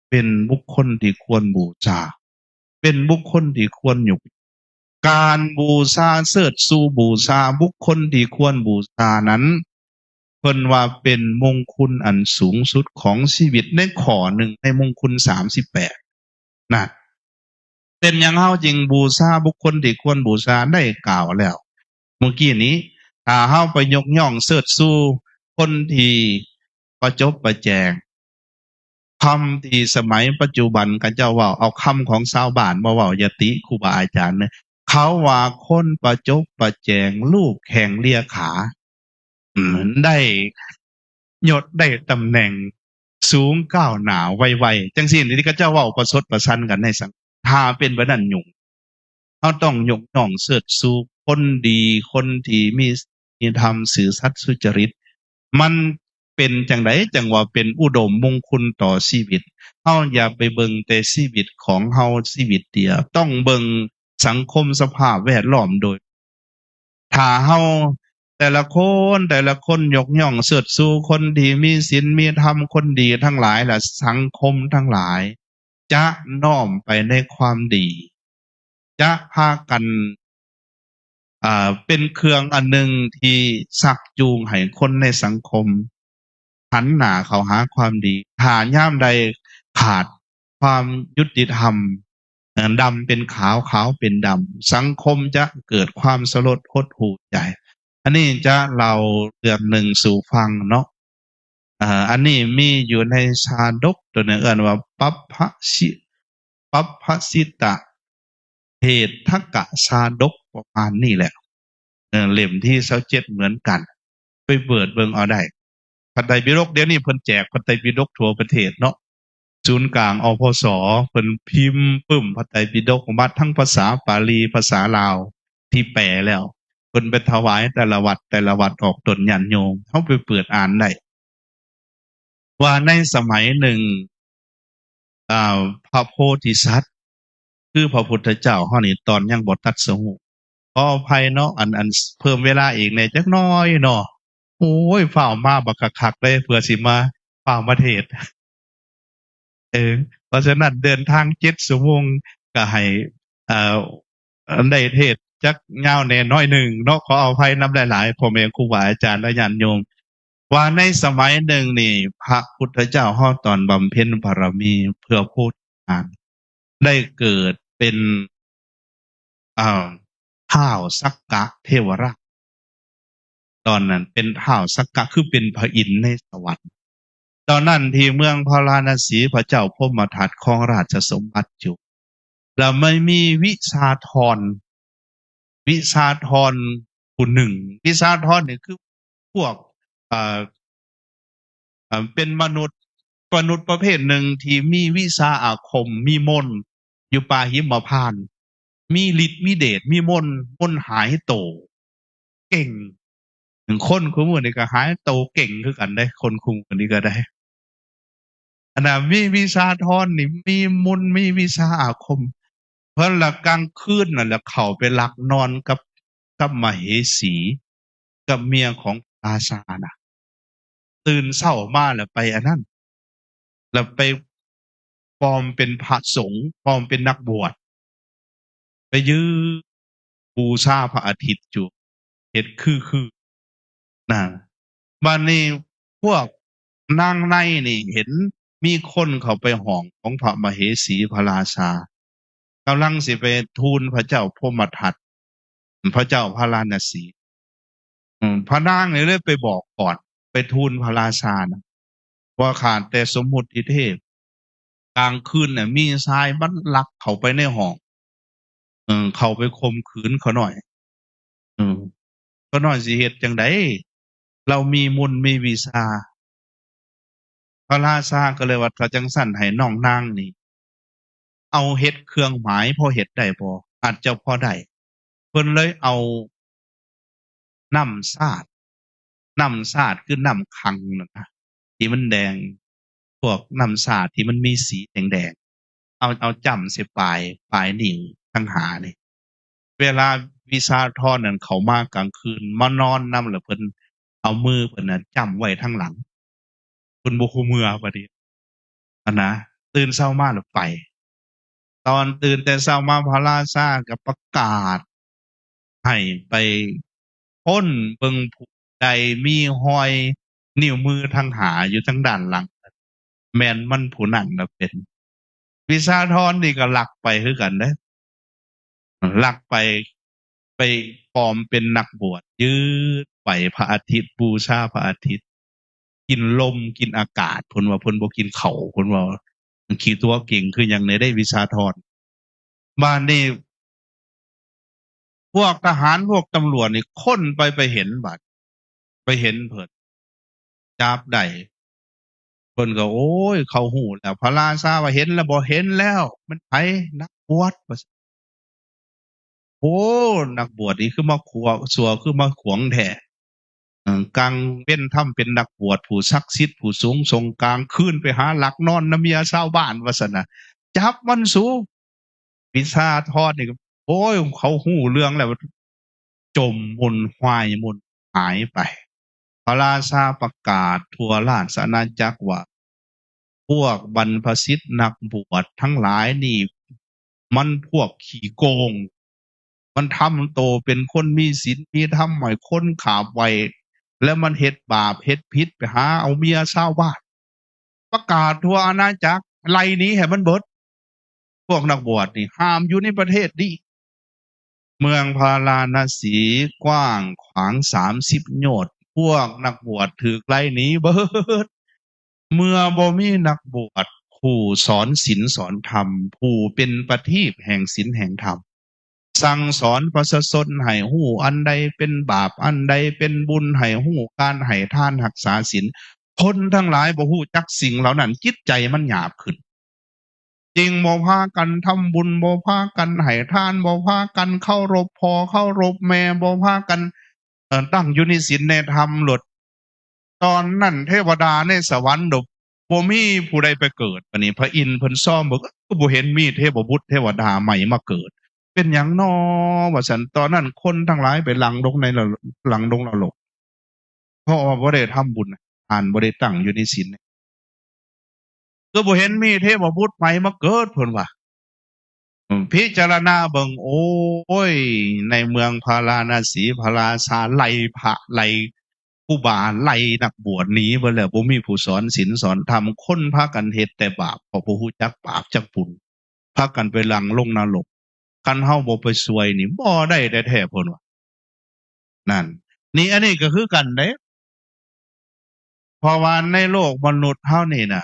ເປັນບຸກຄົນທີ່ຄວນບູຊາ ເປັນບຸກຄົນທີ່ຄວນຍົກ ການບູຊາ ເຊີດຊູບູຊາບຸກຄົນທີ່ຄວນບູຊານັ້ນ ເພິ່ນວ່າເປັນມົງຄຸນອັນສູງສຸດຂອງຊີວິດ ໃນຂໍ້ໜຶ່ງໃນມົງຄຸນສາມສິບແປດນະ. ເປັນຫຍັງເຮົາຈຶ່ງບູຊາບຸກຄົນທີ່ຄວນບູຊາ? ໄດ້ກ່າວແລ້ວເມື່ອກີ້ນີ້ ຖ້າເຮົາໄປຍົກຍ້ອງເຊີດຊູຄົນທີ່ປະຈົບປະແຈງ ຄຳທີ່ສະໄໝປັດຈຸບັນເຂົາເຈົ້າເວົ້າ ເອົາຄຳຂອງຊາວບ້ານມາເວົ້າ ຢ່າຕິຄູບາອາຈານເດີ. ເຂົາວ່າຄົນປະຈົບປະແຈງ ລູກແຂ້ງເລຍຂາ ອືມ ໄດ້ຍົດໄດ້ຕຳແໜ່ງສູງກ້າວໜ້າໄວໆ ຈັ່ງຊີ້ ທີ່ເຂົາເຈົ້າເວົ້າປະຊົດປະຊັນກັນໃນສັງ ຖ້າເປັນແບບນັ້ນຫຍຸ້ງ. ເຮົາຕ້ອງຍົກຍ້ອງເຊີດຊູຄົນດີ ຄົນທີ່ມີ ມີທຳ ຊື່ສັດ ສຸຈະລິດ. ມັນເປັນຈັ່ງໃດຈັ່ງວ່າເປັນອຸດົມມຸງຄຸນຕໍ່ຊີວິດ? ເຮົາຢ່າໄປເບິ່ງແຕ່ຊີວິດຂອງເຮົາຊີວິດດຽວ, ຕ້ອງເບິ່ງສັງຄົມສະພາບແວດລ້ອມໂດຍ ຖ້າເຮົາແຕ່ລະຄົນ ແຕ່ລະຄົນຍົກຍ້ອງເຊີດຊູຄົນທີ່ມີສິນມີທຳ ຄົນດີທັງຫຼາຍ ແລະ ສັງຄົມທັງຫຼາຍຈະນ້ອມໄປໃນຄວາມດີ ຈະພາກັນ ເປັນເຄື່ອງອັນໜຶ່ງທີ່ຊັກຈູງໃຫ້ຄົນໃນສັງຄົມຫັນໜ້າເຂົ້າຫາຄວາມດີ. ຖ້າຍາມໃດຂາດຄວາມຍຸຕິທຳ ເອີ ດຳເປັນຂາວ ຂາວເປັນດຳ ສັງຄົມຈະເກີດຄວາມສະຫຼົດຫົດຫູ່ໃຈ. ອັນນີ້ຈະເລົ່າເລື່ອງໜຶ່ງສູ່ຟັງເນາະ. ເອີ ອັນນີ້ມີຢູ່ໃນຊາດົກ ໂຕໜຶ່ງເອີ້ນວ່າປັບພະຊິ ປັບພະຊິຕະເພດທະກະຊາດົກ ປະມານນີ້ແຫຼະ. ເອີ ເຫຼັ້ມທີຊາວເຈັດເໝືອນກັນ ໄປເປີດເບິ່ງເອົາໄດ້. ພະໄຕປິດົກ ດຽວນີ້ເພິ່ນແຈກພະໄຕປິດົກທົ່ວປະເທດເນາະ. ສູນກາງ ອພສ ເພິ່ນພິມປຶ້ມພະໄຕປິດົກອອກມາທັງພາສາປາລີ ພາສາລາວທີ່ແປແລ້ວ ເພິ່ນໄປຖວາຍແຕ່ລະວັດ ແຕ່ລະວັດອອກຕົນຍາດໂຍມ ເຮົາໄປເປີດອ່ານໄດ້ ວ່າໃນສະໄໝໜຶ່ງ ອາ ພະໂພທິສັດ ຄືພະພຸດທະເຈົ້າເຮົານີ້ ຕອນຍັງບໍ່ຕັດສະຮູ້ ຂໍອະໄພເນາະ ອັນ ອັນເພີ່ມເວລາອີກແດ່ຈັກໜ້ອຍເນາະ. ໂອ້ຍ ຟ້າວມາບັກຄັກໆເລີຍ ເພື່ອຊິມາຟ້າວມາເທດ. ເອີ ເພາະສະນັ້ນເດີນທາງເຈັດຊົ່ວໂມງ ກະໃຫ້ ເອີ ໄດ້ເທດຈັກຍາວແດ່ໜ້ອຍໜຶ່ງເນາະ ຂໍອະໄພນຳຫຼາຍໆ ພໍ່ແມ່ຄູບາອາຈານ ແລະ ຍາດໂຍມ. ວ່າໃນສະໄໝໜຶ່ງນີ້ ພະພຸດທະເຈົ້າເຮົາຕອນບຳເພັນບາລະມີເພື່ອໂພທິຍານ ໄດ້ເກີດເປັນ ເອີ ທ້າວສັກກະເທວະລາດ ຕອນນັ້ນເປັນທ້າວສັກກະ ຄືເປັນພະອິນໃນສະຫວັນ. ຕອນນັ້ນທີ່ເມືອງພາລານະສີ ພະເຈົ້າພົມມະທັດຄອງລາຊະສົມບັດຢູ່ ແລ້ວມັນມີວິຊາທອນ ວິຊາທອນຜູ້ໜຶ່ງ ວິຊາທອນນີ້ຄືພວກ ເອີ ເປັນມະນຸດ ມະນຸດປະເພດໜຶ່ງທີ່ມີວິຊາອາຄົມ ມີມົນ ຢູ່ປ່າຫິມມະພານ ມີລິດມີເດດ ມີມົນ ມົນຫາຍໂຕ ເກັ່ງ. ຄົນຄູ່ມື້ນີ້ກໍຫາຍໂຕເກັ່ງຄືກັນເດ້ ຄົນຄູ່ມື້ນີ້ກໍໄດ້. ອັນນ່າ ມີວິຊາທອນນີ້ ມີມົນ ມີວິຊາອາຄົມ. ເພິ່ນລະກາງຄືນນັ້ນລະເຂົ້າໄປລັກນອນກັບ ກັບມະເຫສີ ກັບເມຍຂອງລາຊານະ. ຕື່ນເຊົ້າມາລະໄປອັນນັ້ນ ລະໄປປອມເປັນພະສົງ ປອມເປັນນັກບວດ ໄປຢືນບູຊາພະອາທິດຢູ່ ເຮັດຄືໆ ນະ. ບາດນີ້ພວກນາງໃນນີ້ເຫັນມີຄົນເຂົ້າໄປຫ້ອງຂອງພະມະເຫສີພະລາຊາ ກຳລັງຊິໄປທູນພະເຈົ້າພົມມະທັດ ພະເຈົ້າພາລານະສີ. ອືມ ພະນາງນີ້ເລີຍໄປບອກກ່ອນ ໄປທູນພະລາຊານະ ວ່າຂາດແຕ່ສົມມຸດທິເທບ ກາງຄືນນະມີຊາຍມັນລັກເຂົ້າໄປໃນຫ້ອງ ເອີ ເຂົ້າໄປຂົ່ມຂືນຂ້ານ້ອຍ. ເອີ ຂ້ານ້ອຍຊິເຮັດຈັ່ງໃດ? ລາວມີມົນມີວິຊາ. ພະລາຊາກໍເລີຍວ່າ ຖ້າຈັ່ງຊັ້ນໃຫ້ນ້ອງນາງນີ້ ເອົາເຮັດເຄື່ອງໝາຍ ພໍເຮັດໄດ້ບໍ່? ອາດຈະພໍໄດ້. ເພິ່ນເລີຍເອົານ້ຳສາດ, ນ້ຳສາດຄືນ້ຳຂັງນັ້ນນະ ທີ່ມັນແດງ, ພວກນ້ຳສາດທີ່ມັນມີສີແດງໆ ເອົາ, ເອົາຈ້ຳໃສ່ປາຍ, ປາຍນິ້ວທັງຫ້ານີ້. ເວລາວິຊາທອນນັ້ນເຂົ້າມາກາງຄືນ ມານອນນຳ ແລ້ວເພິ່ນເອົາມືເພິ່ນນະຈ້ຳໄວ້ທາງຫຼັງ. ເພິ່ນບໍ່ຮູ້ເມືອບັດນີ້ ອັນນະ, ຕື່ນເຊົ້າມາແລ້ວໄປ. ຕອນຕື່ນແຕ່ເຊົ້າມາ ພະລາຊາກໍປະກາດໃຫ້ໄປຄົ້ນເບິ່ງຜູ້ໃດມີຮອຍນິ້ວມືທັງຫ້າຢູ່ທາງດ້ານຫຼັງ ແມ່ນມັນຜູ້ນັ້ນລະເປັນ. ວິຊາທອນນີ້ກໍລັກໄປຄືກັນເດ້. ລັກໄປ, ໄປປອມເປັນນັກບວດ, ຢືນໄຫວ້ພະອາທິດ, ບູຊາພະອາທິດ, ກິນລົມ, ກິນອາກາດ, ເພິ່ນວ່າເພິ່ນບໍ່ກິນເຂົ້າ, ເພິ່ນວ່າຂີ້ຕົວະເກັ່ງຄືຫຍັງແດ່ເດ້ ວິຊາທອນ. ບາດນີ້ ພວກທະຫານ ພວກຕຳຫຼວດນີ້ຄົ້ນໄປ, ໄປເຫັນ ບາດ ໄປເຫັນເພິ່ນ ຈັບໄດ້. ເພິ່ນກໍ ໂອ້ຍ ເຂົາຮູ້ແລ້ວ. ພະລາຊາວ່າ ເຫັນແລ້ວບໍ່? ເຫັນແລ້ວ. ແມ່ນໃຜ? ນັກບວດ ວ່າຊັ້ນ. ໂອ້ ນັກບວດນີ້ຄືມາຂົວ ຊົ່ວ ຄືມາຂວາງແທ້. ເອີ ກາງເວັນທຳເປັນນັກບວດຜູ້ສັກສິດຜູ້ສູງສົ່ງ, ກາງຄືນໄປຫາລັກນອນນຳເມຍຊາວບ້ານ ວ່າຊັ້ນນະ. ຈັບມັນສູ. ວິຊາທອນນີ້ ໂອ້ຍ ເຂົາຮູ້ເລື່ອງແລ້ວ ຈົມໝຸ່ນ ຫວາຍໝຸ່ນ ຫາຍໄປ. ພະລາຊາປະກາດທົ່ວລາຊະອານາຈັກວ່າ ພວກບັນພະສິດນັກບວດທັງຫຼາຍນີ້ ມັນພວກຂີ້ໂກງ, ມັນທຳໂຕເປັນຄົນມີສິນມີທຳ ໃຫ້ຄົນຂາບໄຫວ້ ແລ້ວມັນເຮັດບາບເຮັດຜິດ ໄປຫາເອົາເມຍຊາວບ້ານ. ປະກາດທົ່ວອານາຈັກ ໄລ່ໜີໃຫ້ມັນເບິດ. ພວກນັກບວດນີ້ຫ້າມຢູ່ໃນປະເທດນີ້. ເມືອງພາລານະສີກວ້າງຂວາງສາມສິບໂຍດ, ພວກນັກບວດຖືກໄລ່ໜີເບິດ. ເມື່ອບໍ່ມີນັກບວດຜູ້ສອນສິນສອນທຳ, ຜູ້ເປັນປະທີບແຫ່ງສິນແຫ່ງທຳ, ສັ່ງສອນປະຊາຊົນໃຫ້ຮູ້ອັນໃດເປັນບາບ ອັນໃດເປັນບຸນ, ໃຫ້ຮູ້ການໃຫ້ທານ ຮັກສາສິນ. ຄົນທັງຫຼາຍບໍ່ຮູ້ຈັກສິ່ງເຫຼົ່ານັ້ນ, ຈິດໃຈມັນຫຍາບຂຶ້ນ. ຈຶ່ງບໍ່ພາກັນທຳບຸນ, ບໍ່ພາກັນໃຫ້ທານ, ບໍ່ພາກັນເຄົາລົບພໍ່ເຄົາລົບແມ່, ບໍ່ພາກັນ ເອີ ຕັ້ງຢູ່ໃນສິນໃນທຳໂລດ. ຕອນນັ້ນເທວະດາໃນສະຫວັນໂລດ ບໍ່ມີຜູ້ໃດໄປເກີດ. ບາດນີ້ພະອິນເພິ່ນຊອມເບິ່ງ ເອີ ບໍ່ເຫັນມີເທວະບຸດເທວະດາໃໝ່ມາເກີດ. ເປັນຫຍັງນໍ ວ່າຊັ້ນ. ຕອນນັ້ນຄົນທັງຫຼາຍໄປຫຼັ່ງລົງໃນ ຫຼັ່ງລົງນະລົກ ເພາະວ່າບໍ່ໄດ້ທຳບຸນທານ, ບໍ່ໄດ້ຕັ້ງຢູ່ໃນສິນ. ຄືບໍ່ເຫັນມີເທວະບຸດໃໝ່ມາເກີດ ເພິ່ນວ່າ. ອືມ ພິຈາລະນາເບິ່ງ ໂອ້ຍ ໃນເມືອງພາລານະສີ ພະລາຊາໄລ່ພະ ໄລ່ຄູບາ ໄລ່ນັກບວດໜີເບິດແລ້ວ, ບໍ່ມີຜູ້ສອນສິນສອນທຳ, ຄົນພາກັນເຮັດແຕ່ບາບ ເພາະບໍ່ຮູ້ຈັກບາບຈັກບຸນ, ພາກັນໄປຫຼັ່ງລົງນະລົກ. ຄັນເຮົາບໍ່ໄປຊ່ວຍນີ້ ບໍ່ໄດ້ແທ້ໆ ເພິ່ນວ່າ. ນັ້ນ ນີ້ ອັນນີ້ກໍຄືກັນເດ້. ເພາະວ່າໃນໂລກມະນຸດເຮົານີ້ນະ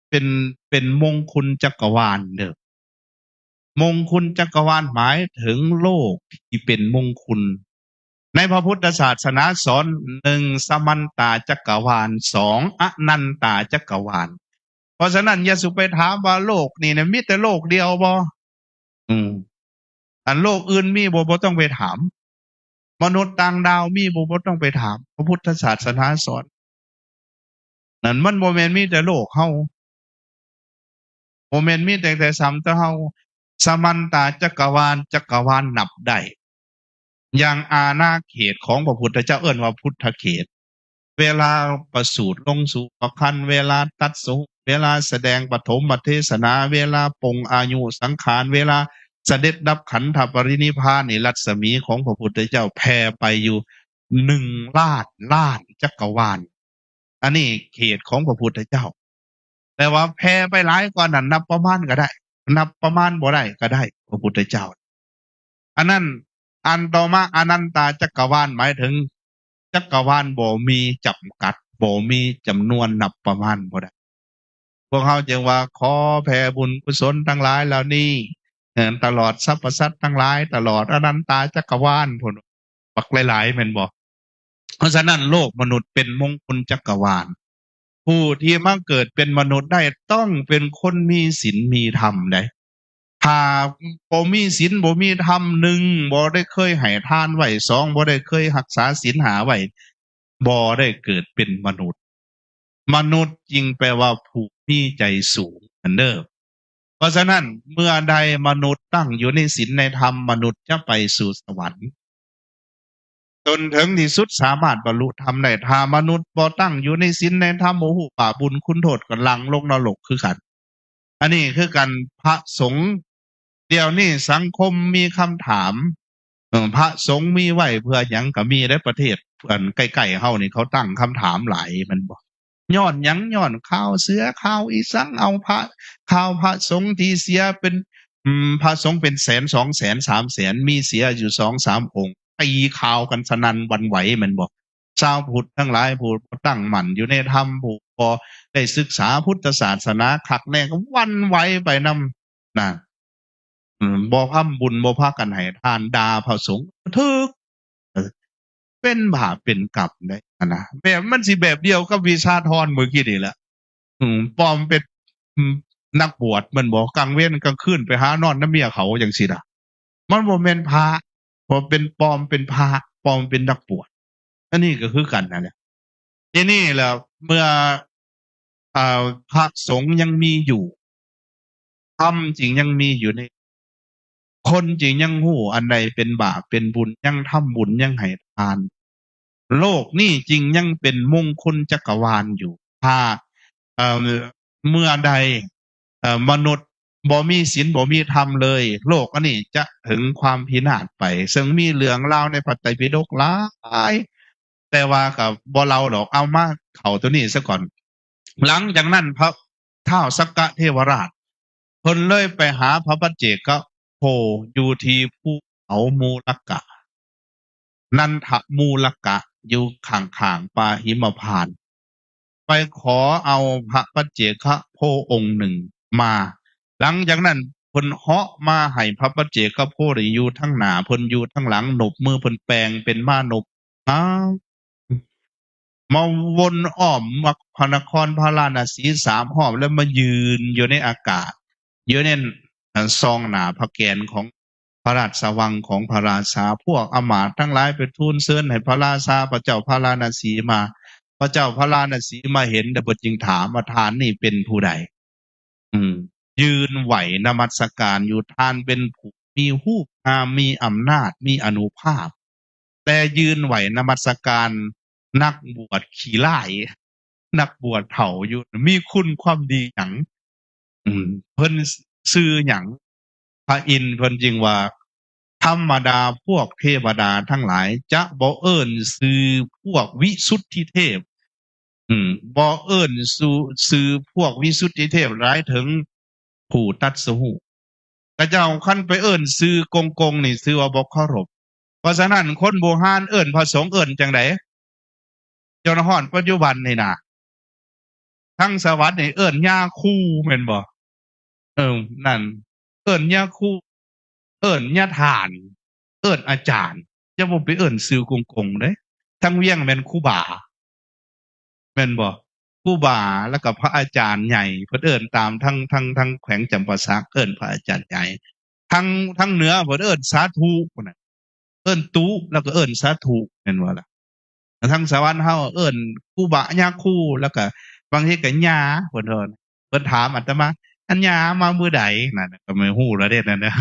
ເປັນ ເປັນມົງຄຸນຈັກກະວານເດີ້. ມົງຄຸນຈັກກະວານໝາຍເຖິງໂລກທີ່ເປັນມົງຄຸນ. ໃນພະພຸດທະສາສະໜາສອນ ໜຶ່ງ ສະມັນຕາຈັກກະວານ, ສອງ ອະນັນຕາຈັກກະວານ. ເພາະສະນັ້ນ ຢ່າສູ່ໄປຖາມວ່າໂລກນີ້ນະ ມີແຕ່ໂລກດຽວບໍ່? ອືມ ອັນໂລກອື່ນມີບໍ່? ບໍ່ຕ້ອງໄປຖາມ. ມະນຸດຕ່າງດາວມີບໍ່? ບໍ່ຕ້ອງໄປຖາມ. ພະພຸດທະສາສະໜາສອນ ນັ້ນມັນບໍ່ແມ່ນມີແຕ່ໂລກເຮົາ, ບໍ່ແມ່ນມີແຕ່ ແຕ່ສ່ຳແຕ່ເຮົາ. ສະມັນຕາຈັກກະວານ, ຈັກກະວານນັບໄດ້. ຢ່າງອານາເຂດຂອງພະພຸດທະເຈົ້າ ເອີ້ນວ່າພຸດທະເຂດ. ເວລາປະສູດລົງສູ່ພະຄັນ, ເວລາຕັດສະຮູ້, ເວລາສະແດງປະຖົມມະເທສະນາ, ເວລາປົງອາຍຸສັງຂານ, ເວລາສະເດັດດັບຂັນທະປະລິນິພານນີ້, ລັດສະໝີຂອງພະພຸດທະເຈົ້າແຜ່ໄປຢູ່ໜຶ່ງລ້ານລ້ານຈັກກະວານ. ອັນນີ້ເຂດຂອງພະພຸດທະເຈົ້າ. ແຕ່ວ່າແຜ່ໄປຫຼາຍກວ່ານັ້ນ ນັບປະມານກໍໄດ້, ນັບປະມານບໍ່ໄດ້ກໍໄດ້ ພະພຸດທະເຈົ້າ. ອັນນັ້ນ ອັນຕໍ່ມາ ອະນັນຕາຈັກກະວານ ໝາຍເຖິງຈັກກະວານບໍ່ມີຈຳກັດ, ບໍ່ມີຈຳນວນ, ນັບປະມານບໍ່ໄດ້. ວກເຮົາຈຶ່ງວ່າ ຂໍແຜ່ບຸນກຸສົນທັງຫຼາຍເຫຼົ່ານີ້ ເອີ ຕະຫຼອດສັບພະສັດທັງຫຼາຍ ຕະຫຼອດອະນັນຕາຈັກກະວານ ພຸ້ນ ບັກຫຼາຍໆ ແມ່ນບໍ່? ເພາະສະນັ້ນ ໂລກມະນຸດເປັນມົງຄຸນຈັກກະວານ. ຜູ້ທີ່ມາເກີດເປັນມະນຸດໄດ້ ຕ້ອງເປັນຄົນມີສິນມີທຳໃດ໋. ຖ້າບໍ່ມີສິນບໍ່ມີທຳ, ໜຶ່ງ ບໍ່ໄດ້ເຄີຍໃຫ້ທານໄວ້, ສອງ ບໍ່ໄດ້ເຄີຍຮັກສາສິນຫ້າໄວ້, ບໍ່ໄດ້ເກີດເປັນມະນຸດ. ມະນຸດຈຶ່ງແປວ່າຜູ້ມີໃຈສູງຫັ້ນເດີ້. ເພາະສະນັ້ນ ເມື່ອໃດມະນຸດຕັ້ງຢູ່ໃນສິນໃນທຳ, ມະນຸດຈະໄປສູ່ສະຫວັນ ຈົນເຖິງທີ່ສຸດສາມາດບັນລຸທຳໄດ້. ຖ້າມະນຸດບໍ່ຕັ້ງຢູ່ໃນສິນໃນທຳ, ບໍ່ຮູ້ບາບບຸນຄຸນໂທດ, ກໍຫຼັ່ງລົງນະລົກຄືກັນ. ອັນນີ້ຄືກັນ ພະສົງ ດຽວນີ້ສັງຄົມມີຄຳຖາມ ເອີ ພະສົງມີໄວ້ເພື່ອຫຍັງ? ກໍມີໃນປະເທດອັນໃກ້ໆເຮົານີ້ ເຂົາຕັ້ງຄຳຖາມຫຼາຍແມ່ນບໍ່? ຍ້ອນຫຍັງ? ຍ້ອນຂ່າວເສືອ ຂ່າວອີສັງ ເອົາພະ ຂ່າວພະສົງທີ່ເສຍເປັນ ອືມ ພະສົງເປັນແສນ ສອງແສນ ສາມແສນ ມີເສຍຢູ່ສອງສາມອົງ ຕີຂ່າວກັນສະໜັ່ນຫວັ່ນໄຫວແມ່ນບໍ່? ຊາວພຸດທັງຫຼາຍ ຜູ້ບໍ່ຕັ້ງໝັ້ນຢູ່ໃນທຳ ຜູ້ບໍ່ໄດ້ສຶກສາພຸດທະສາສະໜາຄັກແນ່ ກໍຫວັ່ນໄຫວໄປນຳນະ. ອືມ ບໍ່ທຳບຸນ ບໍ່ພາກັນໃຫ້ທານ ດ່າພະສົງ ຖືກ ເອີ ເປັນບາບເປັນກຳໄດ໋ຫັ້ນນະ. ແບບມັນຊິແບບດຽວກັບວິຊາທອນມື້ກີ້ນີ້ແຫຼະ. ອືມ ປອມເປັນ ອືມ ນັກບວດແມ່ນບໍ່? ກາງເວັນກາງຄືນໄປຫານອນນຳເມຍເຂົາຈັ່ງຊີ້ນະ. ມັນບໍ່ແມ່ນພະ ເພາະເປັນ ປອມເປັນພະ ປອມເປັນນັກບວດ. ອັນນີ້ກໍຄືກັນນັ້ນແຫຼະ. ທີນີ້ແລ້ວ ເມື່ອ ເອີ ພະສົງຍັງມີຢູ່ ທຳຈຶ່ງຍັງມີຢູ່ໃນ ຄົນຈຶ່ງຍັງຮູ້ອັນໃດເປັນບາບເປັນບຸນ ຍັງທຳບຸນ ຍັງໃຫ້ທານ ໂລກນີ້ຈຶ່ງຍັງເປັນມົງຄຸນຈັກກະວານຢູ່. ຖ້າ ເອີ ເມື່ອໃດ ເອີ ມະນຸດບໍ່ມີສິນບໍ່ມີທຳເລີຍ ໂລກອັນນີ້ຈະເຖິງຄວາມພິນາດໄປ. ເຊິ່ງມີເລື່ອງລາວໃນພະໄຕປິດົກຫຼາຍ ແຕ່ວ່າກໍບໍ່ເລົ່າດອກ ເອົາມາເຂົ້າໂຕນີ້ຊະກ່ອນ. ຫຼັງຈາກນັ້ນ ພະທ້າວສັກກະເທວະລາດ ເພິ່ນເລີຍໄປຫາພະປັດເຈກະໂພຢູ່ທີ່ພູເຂົາມູລະກະ ນັນທະມູລະກະ ຢູ່ຂ້າງໆປ່າຫິມະພານ ໄປຂໍເອົາພະປັດເຈກະໂພອົງໜຶ່ງມາ. ຫຼັງຈາກນັ້ນ ເພິ່ນເຫາະມາໃຫ້ພະປັດເຈກະໂພໄດ້ຢູ່ທາງໜ້າ ເພິ່ນຢູ່ທາງຫຼັງ ນົບມືເພິ່ນແປງເປັນມານົບ ອ້າວ ມາວົນອ້ອມພະນະຄອນພາລານະສີສາມຮອບ ແລ້ວມາຢືນຢູ່ໃນອາກາດ ຢູ່ໃນ ອັນ ຊ່ອງໜ້າພະແກນຂອງພະລາຊະວັງຂອງພະລາຊາ. ພວກອາມາດທັງຫຼາຍໄປທູນເຊີນໃຫ້ພະລາຊາ ພະເຈົ້າພາລານະສີມາ. ພະເຈົ້າພາລານະສີມາເຫັນ ແລ້ວເພິ່ນຈຶ່ງຖາມວ່າ ທ່ານນີ້ເປັນຜູ້ໃດ? ອືມ ຢືນໄຫວ້ນະມັດສະການຢູ່. ທ່ານເປັນຜູ້ມີຮູບງາມ ມີອຳນາດ ມີອານຸພາບ ແຕ່ຢືນໄຫວ້ນະມັດສະການນັກບວດຂີ້ລ້າຍ ນັກບວດເຖົ້າຢູ່ ມີຄຸນຄວາມດີຫຍັງ? ອືມ ເພິ່ນຊື່ຫຍັງ? ພະອິນເພິ່ນຈຶ່ງວ່າ ທຳມະດາພວກເທວະດາທັງຫຼາຍຈະບໍ່ເອີ້ນຊື່ພວກວິສຸດທິເທບ ອືມ ບໍ່ເອີ້ນຊື່ ຊື່ພວກວິສຸດທິເທບ ໝາຍເຖິງຜູ້ຕັດສະຮູ້. ຂະເຈົ້າຄັນໄປເອີ້ນຊື່ກົງໆນີ້ ຖືວ່າບໍ່ເຄົາລົບ. ເພາະສະນັ້ນ ຄົນບູຮານເອີ້ນພະສົງເອີ້ນຈັ່ງໃດ? ຈົນຮອດປັດຈຸບັນນີ້ນະ ທາງສະຫວັດນີ້ເອີ້ນຍາຄູ ແມ່ນບໍ່? ເອີ ນັ້ນ ເອີ້ນຍາຄູ ເອີ້ນຍາທ່ານ ເອີ້ນອາຈານ ຢ່າບໍ່ໄປເອີ້ນຊື່ກົງໆເດ້. ທາງວຽງແມ່ນຄູບາ ແມ່ນບໍ່? ຄູບາ ແລ້ວກໍພະອາຈານໃຫຍ່ ເພິ່ນເອີ້ນຕາມທາງ ທາງ ທາງແຂວງຈຳປາສັກ ເອີ້ນພະອາຈານໃຫຍ່. ທາງ ທາງເໜືອເພິ່ນເອີ້ນສາທຸພຸ້ນນະ ເອີ້ນຕຸ ແລ້ວກໍເອີ້ນສາທຸ ແມ່ນບໍ່ລະ? ທາງສະຫວັນເຮົາເອີ້ນຄູບາຍາຄູ ແລ້ວກໍບາງທີກໍຍາ ເພິ່ນເອີ້ນ ເພິ່ນຖາມອາດຕະມາ ອັນຍາມາມື້ໃດ? ນັ້ນກໍແມ່ນຮູ້ແລ້ວເດ້ນັ້ນນະ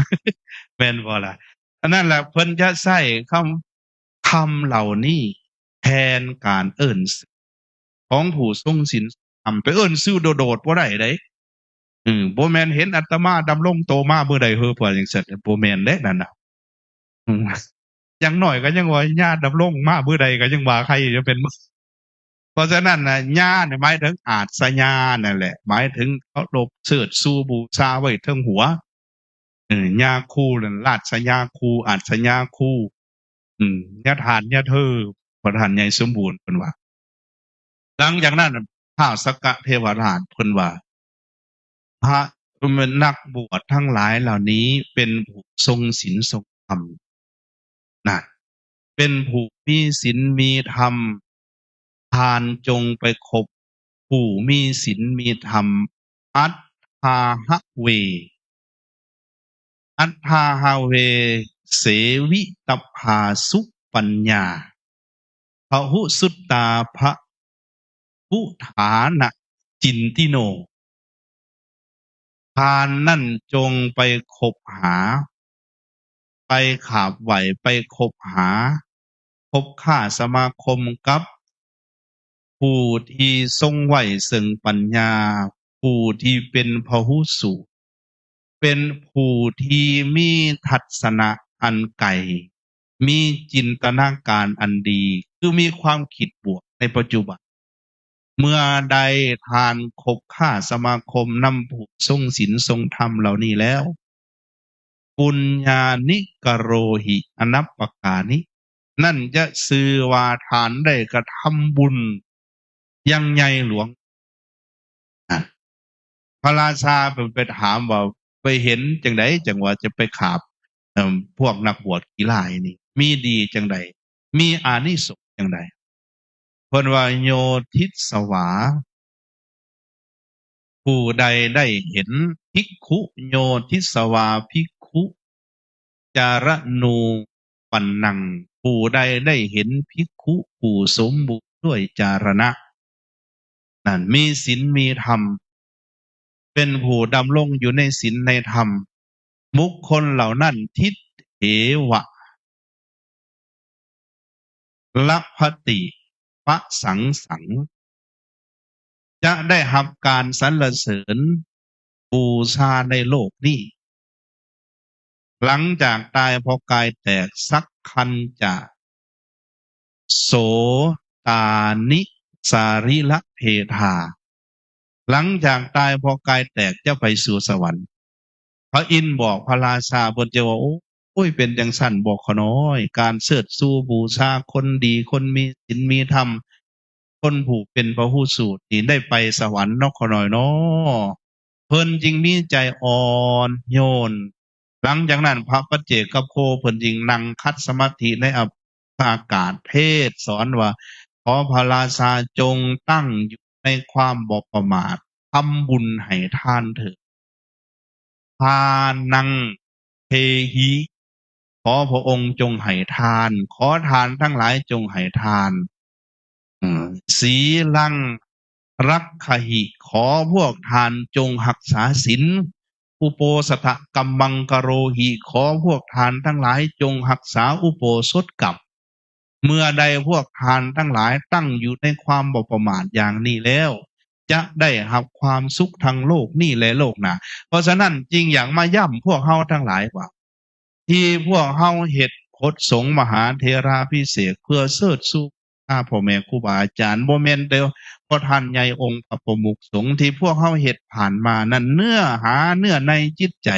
ແມ່ນບໍ່ລະ? ອັນນັ້ນລະ ເພິ່ນຈະໃຊ້ຄຳ ຄຳເຫຼົ່ານີ້ແທນການເອີ້ນຊື່ຂອງຜູ້ຊົງສິນຊົງທຳ. ໄປເອີ້ນຊື່ໂດດໆບໍ່ໄດ້ເດ້. ອືມ ບໍ່ແມ່ນເຫັນອາດຕະມາດຳລົງໂຕມາມື້ໃດເຮີ ວ່າຈັ່ງຊັ້ນ ບໍ່ແມ່ນເດ້ນັ້ນນະ. ອືມ ຢ່າງໜ້ອຍກໍຍັງວ່າຍາດຳລົງມາມື້ໃດກໍຍັງວ່າໄຄຢູ່ ເປັນ ເພາະສະນັ້ນນະ ຍານີ້ໝາຍເຖິງອາດສະຍານັ້ນແຫຼະ ໝາຍເຖິງເຄົາລົບເຊີດຊູບູຊາໄວ້ເທິງຫົວ. ເອີ ຍາຄູນັ້ນ ລາດສະຍາຄູ ອາດສະຍາຄູ ອືມ ຍາທ່ານ ຍາເທີ ພະທ່ານໃຫຍ່ສົມບູນ ເພິ່ນວ່າ. ຫຼັງຈາກນັ້ນ ທ້າວສັກກະເທວະລາດ ເພິ່ນວ່າ ພະ ແມ່ນນັກບວດທັງຫຼາຍເຫຼົ່ານີ້ເປັນຜູ້ຊົງສິນຊົງທຳ ນະ ເປັນຜູ້ມີສິນມີທຳ ທ່ານຈົ່ງໄປຄົບຜູ້ມີສິນມີທຳ ອັດຖາຫະເວ ອັດຖາຫະເວ ເສວິຕັບພາສຸປັນຍາ ພະຫຸສຸດຕາ ພະ ພຸທານະຈິນຕິໂນ ທ່ານນັ້ນຈົ່ງໄປຄົບຫາ ໄປຂາບໄຫວ້ ໄປຄົບຫາ ຄົບຄ້າສະມາຄົມກັບຜູ້ທີ່ຊົງໄວ້ເຊິ່ງປັນຍາ ຜູ້ທີ່ເປັນພະຫຸສູດ ເປັນຜູ້ທີ່ມີທັດສະນະອັນໄກ ມີຈິນຕະນາການອັນດີ ຄືມີຄວາມຄິດບວກໃນປັດຈຸບັນ. ເມື່ອໃດທ່ານຄົບຄ້າສະມາຄົມນຳຜູ້ຊົງສິນຊົງທຳເຫຼົ່ານີ້ແລ້ວ ປຸນຍານິກະໂຣຫິອະນັບປະການິ ນັ້ນຈະຊື່ວ່າທ່ານໄດ້ກະທຳບຸນຢ່າງໃຫຍ່ຫຼວງ. ພະລາຊາເພິ່ນໄປຖາມວ່າ ໄປເຫັນຈັ່ງໃດ ຈັ່ງວ່າຈະໄປຂາບ ເອີ່ມ ພວກນັກບວດຂີ້ລ້າຍນີ້ ມີດີຈັ່ງໃດ ມີອານິສົງຈັ່ງໃດ? ເພິ່ນວ່າ ໂຍທິດສະວາ ຜູ້ໃດໄດ້ເຫັນ ພິກຂຸ ໂຍທິດສະວາ ພິກຂຸ ຈາລະນູປັນນັງ ຜູ້ໃດໄດ້ເຫັນພິກຂຸຜູ້ສົມບູນດ້ວຍຈາລະນະ ນັ້ນມີສິນມີທຳ ເປັນຜູ້ດຳລົງຢູ່ໃນສິນໃນທຳ ບຸກຄົນເຫຼົ່ານັ້ນ ທິດເຖວະ ລະພະຕິປະສັງສັງ ຈະໄດ້ຮັບການສັນລະເສີນບູຊາໃນໂລກນີ້. ຫຼັງຈາກຕາຍເພາະກາຍແຕກ ສັກຄັນຈະ ໂສຕານິ ສະລີລະເພທາ ຫຼັງຈາກຕາຍເພາະກາຍແຕກຈະໄປສູ່ສະຫວັນ. ພະອິນບອກພະລາຊາ ເພິ່ນຈະວ່າ ໂອ້ຍ ເປັນຈັ່ງຊັ້ນບໍ ຂ້ານ້ອຍ? ການເຊີດຊູບູຊາຄົນດີ ຄົນມີສິນມີທຳ ຄົນຜູ້ເປັນພະຫຸສູດນີ້ໄດ້ໄປສະຫວັນເນາະ ຂ້ານ້ອຍເນາະ. ເພິ່ນຈຶ່ງມີໃຈອ່ອນໂຍນ. ຫຼັງຈາກນັ້ນ ພະປັດເຈກະໂຄ ເພິ່ນຈຶ່ງນັ່ງຂັດສະມາທິໃນອາ ອາກາດ ເທດສອນວ່າ ຂໍພະລາຊາຈົ່ງຕັ້ງຢູ່ໃນຄວາມບໍ່ປະໝາດ ທຳບຸນໃຫ້ທານເຖີດ. ທານັງ ເທຫິ ຂໍພະອົງຈົ່ງໃຫ້ທານ ຂໍທານທັງຫຼາຍຈົ່ງໃຫ້ທານ. ອືມ ສີລັງ ຣັກຂະຫິ ຂໍພວກທ່ານຈົ່ງຮັກສາສິນ. ອຸໂປສະຖະກຳມັງກະໂຣຫິ ຂໍພວກທ່ານທັງຫຼາຍຈົ່ງຮັກສາອຸໂບສົດກັບ. ເມື່ອໃດພວກທ່ານທັງຫຼາຍຕັ້ງຢູ່ໃນຄວາມບໍ່ປະໝາດຢ່າງນີ້ແລ້ວ ຈະໄດ້ຮັບຄວາມສຸກທັງໂລກນີ້ ແລະ ໂລກໜ້າ. ເພາະສະນັ້ນຈຶ່ງຢາກມາຢ້ຳພວກເຮົາທັງຫຼາຍວ່າ ທີ່ພວກເຮົາເຮັດກົດສົງມະຫາເຖລາພິເສກ ເພື່ອເຊີດຊູພະພໍ່ແມ່ຄູບາອາຈານ ບໍ່ແມ່ນແຕ່ພໍ່ທ່ານໃຫຍ່ອົງພະປະມຸກສົງ ທີ່ພວກເຮົາເຮັດຜ່ານມານັ້ນ ເນື້ອຫາເນື້ອໃນຈິດໃຈ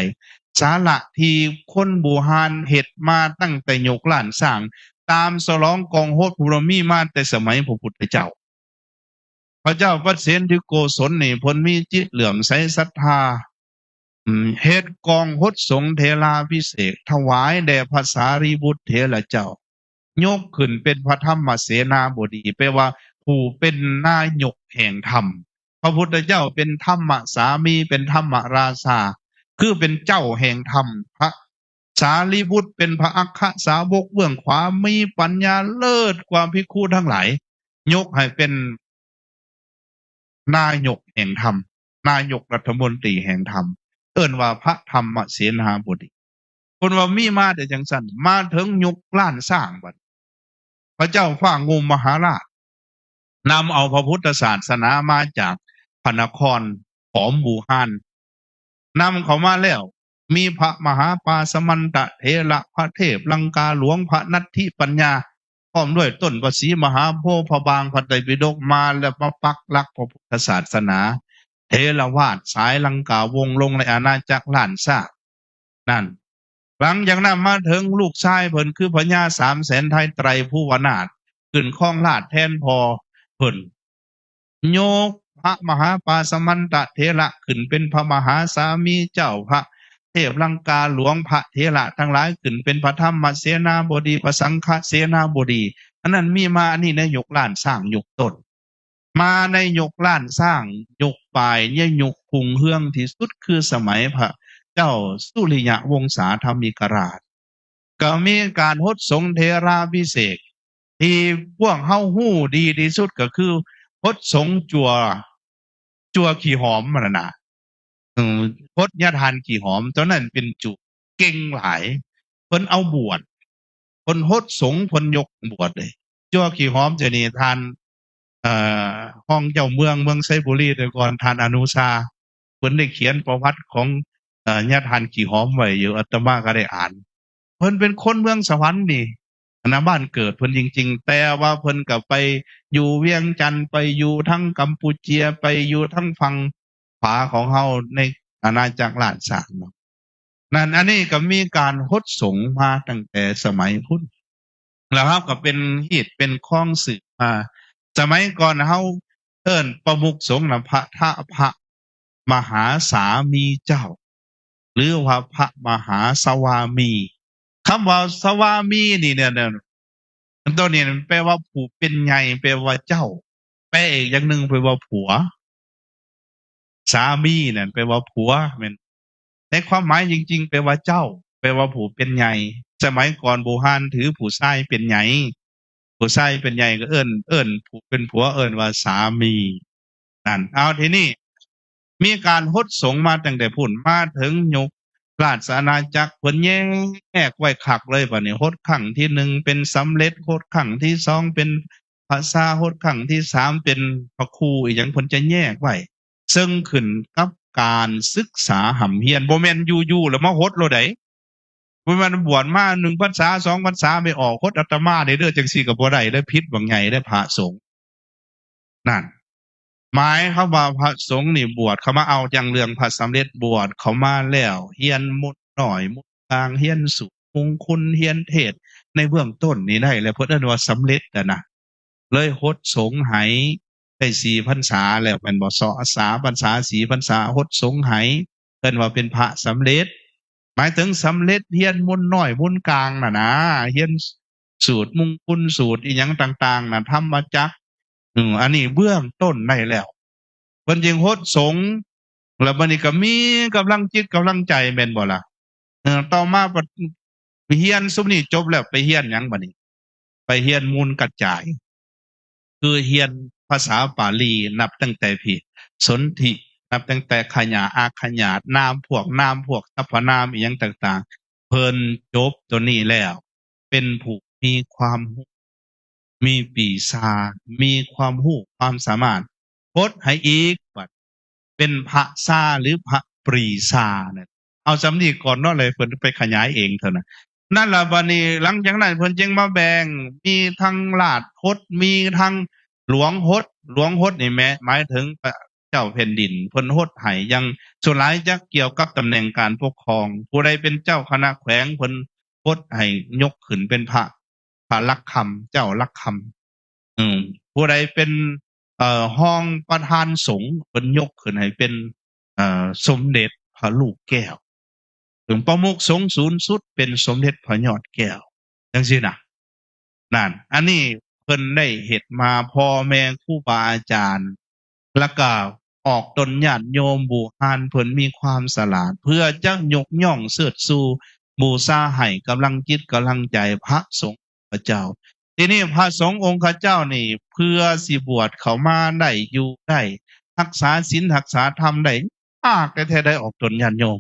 ສາລະທີ່ຄົນບູຮານເຮັດມາຕັ້ງແຕ່ຍົກລ້ານຊ້າງ ຕາມສະຫຼອງກອງໂຫດ ຜູ້ລະມີມາແຕ່ສະໄໝພະພຸດທະເຈົ້າ. ພະເຈົ້າປະເສນທິໂກສົນນີ້ ເພິ່ນມີຈິດເຫຼື້ອມໃສສັດທາ ອືມ ເຮັດກອງຫົດສົງເຖລາພິເສກ ຖວາຍແດ່ພະສາລີບຸດເຖລະເຈົ້າ ຍົກຂຶ້ນເປັນພະທຳມະເສນາບໍດີ ແປວ່າຜູ້ເປັນນາຍົກແຫ່ງທຳ. ພະພຸດທະເຈົ້າເປັນທຳມະສາມີ ເປັນທຳມະລາຊາ ຄືເປັນເຈົ້າແຫ່ງທຳ. ພະສາລີບຸດເປັນພະອັກຄະສາວົກເບື້ອງຂວາ ມີປັນຍາເລີດກວ່າພິກຂຸທັງຫຼາຍ ຍົກໃຫ້ເປັນ ນາຍົກແຫ່ງທຳ ນາຍົກລັດຖະມົນຕີແຫ່ງທຳ ເອີ້ນວ່າພະທຳມະເສນາບໍດີ. ເພິ່ນວ່າມີມາແຕ່ຈັ່ງຊັ້ນ ມາເຖິງຍຸກລ້ານຊ້າງບັດ ພະເຈົ້າຟ້າງຸ່ມມະຫາລາດ ນຳເອົາພະພຸດທະສາສະໜາມາຈາກພະນະຄອນຂອມບູຮານ ນຳເຂົ້າມາແລ້ວ ມີພະມະຫາປາສະມັນຕະເຖລະ ພະເທບລັງກາຫຼວງ ພະນັດທິປັນຍາ ພ້ອມດ້ວຍຕົ້ນພະສີມະຫາໂພ ພະບາງ ພະໄຕປິດົກ ມາແລ້ວມາປັກຫຼັກພະພຸດທະສາສະໜາ ເຖລະວາດສາຍລັງກາວົງລົງໃນອານາຈັກລ້ານຊ້າງນັ້ນ. ຫຼັງຈາກນັ້ນມາເຖິງລູກຊາຍເພິ່ນ ຄືພະຍາສາມແສນໄທໄຕຣພູວະນາດ ຂຶ້ນຄອງລາດແທນພໍ່ເພິ່ນ ຍົກພ ພະມະຫາປາສະມັນຕະເຖລະຂຶ້ນເປັນພະມະຫາສາມີເຈົ້າ ພະເທບລັງກາຫຼວງ ພະເຖລະທັງຫຼາຍຂຶ້ນເປັນພະທຳມະເສນາບໍດີ ພະສັງຄະເສນາບໍດີ ອັນນັ້ນມີມາ ອັນນີ້ໃນຍຸກລ້ານຊ້າງຍຸກຕົ້ນ. ມາໃນຍຸກລ້ານຊ້າງ ຍຸກປາຍ ໃນຍຸກຮຸ່ງເຮືອງທີ່ສຸດ ຄືສະໄໝພະເຈົ້າສຸລິຍະວົງສາທຳມິກະລາດ ກໍມີການຫົດສົງເຖລາພິເສກ ທີ່ພວກເຮົາຮູ້ດີທີ່ສຸດກໍຄືຫົດສົງຈົວ ຈົວຂີ້ຫອມຫັ້ນນະ ເອີ ຫົດຍາທ່ານຂີ້ຫອມ ຕອນນັ້ນເປັນຈຸ ເກັ່ງຫຼາຍ ເພິ່ນເອົາບວດ ເພິ່ນຫົດສົງ ເພິ່ນຍົກບວດເດ້. ຈົວຂີ້ຫອມເຈົ້ານີ້ ທ່ານ ເອີ ຮອງເຈົ້າເມືອງ ເມືອງໄຊບູລີ ແຕ່ກ່ອນ ທ່ານອະນຸຊາ ເພິ່ນໄດ້ຂຽນປະຫວັດຂອງ ເອີ ຍາທ່ານຂີ້ຫອມໄວ້ຢູ່ ອາດຕະມາກໍໄດ້ອ່ານ. ເພິ່ນເປັນຄົນເມືອງສະຫວັນນີ້ ອັນນະ ບ້ານເກີດເພິ່ນຈິງໆ ແຕ່ວ່າເພິ່ນກໍໄປຢູ່ວຽງຈັນ ໄປຢູ່ທາງກຳປູເຈຍ ໄປຢູ່ທາງຝັ່ງຂວາຂອງເຮົາໃນອານາຈັກລ້ານຊ້າງເນາະ. ນັ້ນ ອັນນີ້ກໍມີການຫົດສົງມາຕັ້ງແຕ່ສະໄໝພຸ້ນ ແລ້ວເຮົາກໍເປັນຮີດເປັນຄອງສືບມາ. ສະໄໝກ່ອນເຮົາເອີ້ນປະມຸກສົງນະ ພະທະ ພະມະຫາສາມີເຈົ້າ ຫຼືວ່າພະມະຫາສະວາມີ. ຄຳວ່າສະວາມີນີ້ເນຍ ໂຕນີ້ແປວ່າຜູ້ເປັນໃຫຍ່ ແປວ່າເຈົ້າ ແປອີກຢ່າງໜຶ່ງແປວ່າຜົວ. ສາມີນັ້ນແປວ່າຜົວ ແມ່ນ ໃນຄວາມໝາຍຈິງໆ ແປວ່າເຈົ້າ ແປວ່າຜູ້ເປັນໃຫຍ່. ສະໄໝກ່ອນບູຮານຖືຜູ້ຊາຍເປັນໃຫຍ່ ຜູ້ຊາຍເປັນໃຫຍ່ກໍເອີ້ນ ເອີ້ນຜູ້ເປັນຜົວເອີ້ນວ່າສາມີ. ນັ້ນ ເອົາ ທີນີ້ມີການຫົດສົງມາຕັ້ງແຕ່ພຸ້ນ ມາເຖິງຍຸກລາຊະອານາຈັກ ເພິ່ນແຍກໄວ້ຄັກເລີຍ. ບາດນີ້ຫົດຄັ້ງທີໜຶ່ງເປັນສຳເລັດ ຫົດຄັ້ງທີສອງເປັນພະຊາ ຫົດຄັ້ງທີສາມເປັນພະຄູ ອີ່ຫຍັງ ເພິ່ນຈະແຍກໄວ້ ເຊິ່ງຂຶ້ນກັບການສຶກສາຮ່ຳຮຽນ ບໍ່ແມ່ນຢູ່ໆ ແລ້ວມາຫົດໂລດໃດ. ບໍ່ແມ່ນບວດມາໜຶ່ງພັນສາ ສອງພັນສາ ໄປອອກຫົດອາດຕະມານີ້ເດີ້ ຈັ່ງຊີ້ກໍບໍ່ໄດ້ເດີ້ ຜິດບັກໃຫຍ່ເດີ້ ພະສົງ. ນັ້ນ ໝາຍຄວາມວ່າພະສົງນີ້ບວດເຂົ້າມາ ເອົາຈັ່ງເລື່ອງພະສຳເລັດບວດເຂົ້າມາແລ້ວ ຮຽນມົນນ້ອຍມົນກາງ ຮຽນສູດມຸງຄຸນ ຮຽນເທດໃນເບື້ອງຕົ້ນນີ້ໄດ້ແລ້ວ ເພິ່ນເອີ້ນວ່າສຳເລັດຫັ້ນນະ. ເລີຍຫົດສົງໃຫ້ໄດ້ສີ່ພັນສາແລ້ວແມ່ນບໍ່? ສອງ ສາມພັນສາ ສີ່ພັນສາ ຫົດສົງໃຫ້ ເອີ້ນວ່າເປັນພະສຳເລັດ ໝາຍເຖິງສຳເລັດຮຽນມົນນ້ອຍມົນກາງນັ້ນນະ ຮຽນສູດມຸງຄຸນ ສູດອີ່ຫຍັງຕ່າງໆນະ ທຳມະຈັກ ອືມ ອັນນີ້ເບື້ອງຕົ້ນໄດ້ແລ້ວ ເພິ່ນຈຶ່ງຫົດສົງ ແລ້ວບັດນີ້ກໍມີກຳລັງຈິດກຳລັງໃຈແມ່ນບໍ່ລະ? ເອີ ຕໍ່ມາບັດຮຽນຊຸມນີ້ຈົບແລ້ວ ໄປຮຽນຫຍັງບັດນີ້? ໄປຮຽນມູນກະຈາຍ ຄືຮຽນພາສາປາລີ ນັບຕັ້ງແຕ່ພີ້ ສົນທິ ນັບຕັ້ງແຕ່ຂະຫຍາ ອາຂະຫຍາດ ນາມພວກ ນາມພວກ ສັບພະນາມ ອີ່ຫຍັງຕ່າງໆ ເພິ່ນຈົບໂຕນີ້ແລ້ວ ເປັນຜູ້ມີຄວາມຮູ້ ມີປີຊາ ມີຄວາມຮູ້ຄວາມສາມາດ ຫົດໃຫ້ອີກ ບັດເປັນພະຊາ ຫຼື ພະປຣີຊານັ້ນ. ເອົາສ່ຳນີ້ກ່ອນເນາະ ແລ້ວເພິ່ນໄປຂະຫຍາຍເອງເທົ່ານັ້ນ. ນັ້ນລະ ບັດນີ້ຫຼັງຈາກນັ້ນເພິ່ນຈຶ່ງມາແບ່ງ ມີທັງລາດຫົດ ມີທັງຫຼວງຫົດ. ຫຼວງຫົດນີ້ແມ່ນໝາຍເຖິງພະເຈົ້າແຜ່ນດິນ ເພິ່ນຫົດໃຫ້ ຢ່າງສ່ວນຫຼາຍຈະກ່ຽວກັບຕຳແໜ່ງການປົກຄອງ ຜູ້ໃດເປັນເຈົ້າຄະນະແຂວງ ເພິ່ນຫົດໃຫ້ຍົກຂຶ້ນເປັນພະ ພະຫຼັກຄຳ ເຈົ້າຫຼັກຄຳ ອືມ ຜູ້ໃດເປັນ ເອີ ຮອງປະທານສົງ ເພິ່ນຍົກຂຶ້ນໃຫ້ເປັນ ເອີ ສົມເດັດພະລູກແກ້ວ ເປັນປະມຸກສົງສູງສຸດ ເປັນສົມເດັດພະຍອດແກ້ວ ຈັ່ງຊີ້ນະ. ນັ້ນ ອັນນີ້ເພິ່ນໄດ້ເຮັດມາ ພໍ່ແມ່ຄູບາອາຈານ ແລ້ວກໍອອກຕົນຍາດໂຍມບູຮານ ເພິ່ນມີຄວາມສະຫຼາດ ເພື່ອຈະຍົກຍ້ອງເຊີດຊູ ບູຊາໃຫ້ກຳລັງຈິດກຳລັງໃຈພະສົງ ພະເຈົ້າ. ທີນີ້ພະສົງອົງຄະເຈົ້ານີ້ ເພື່ອຊິບວດເຂົ້າມາໄດ້ ຢູ່ໄດ້ ຮັກສາສິນຮັກສາທຳໄດ້ ຍາກແທ້ໆ ໄດ້ອອກຕົນຍາດໂຍມ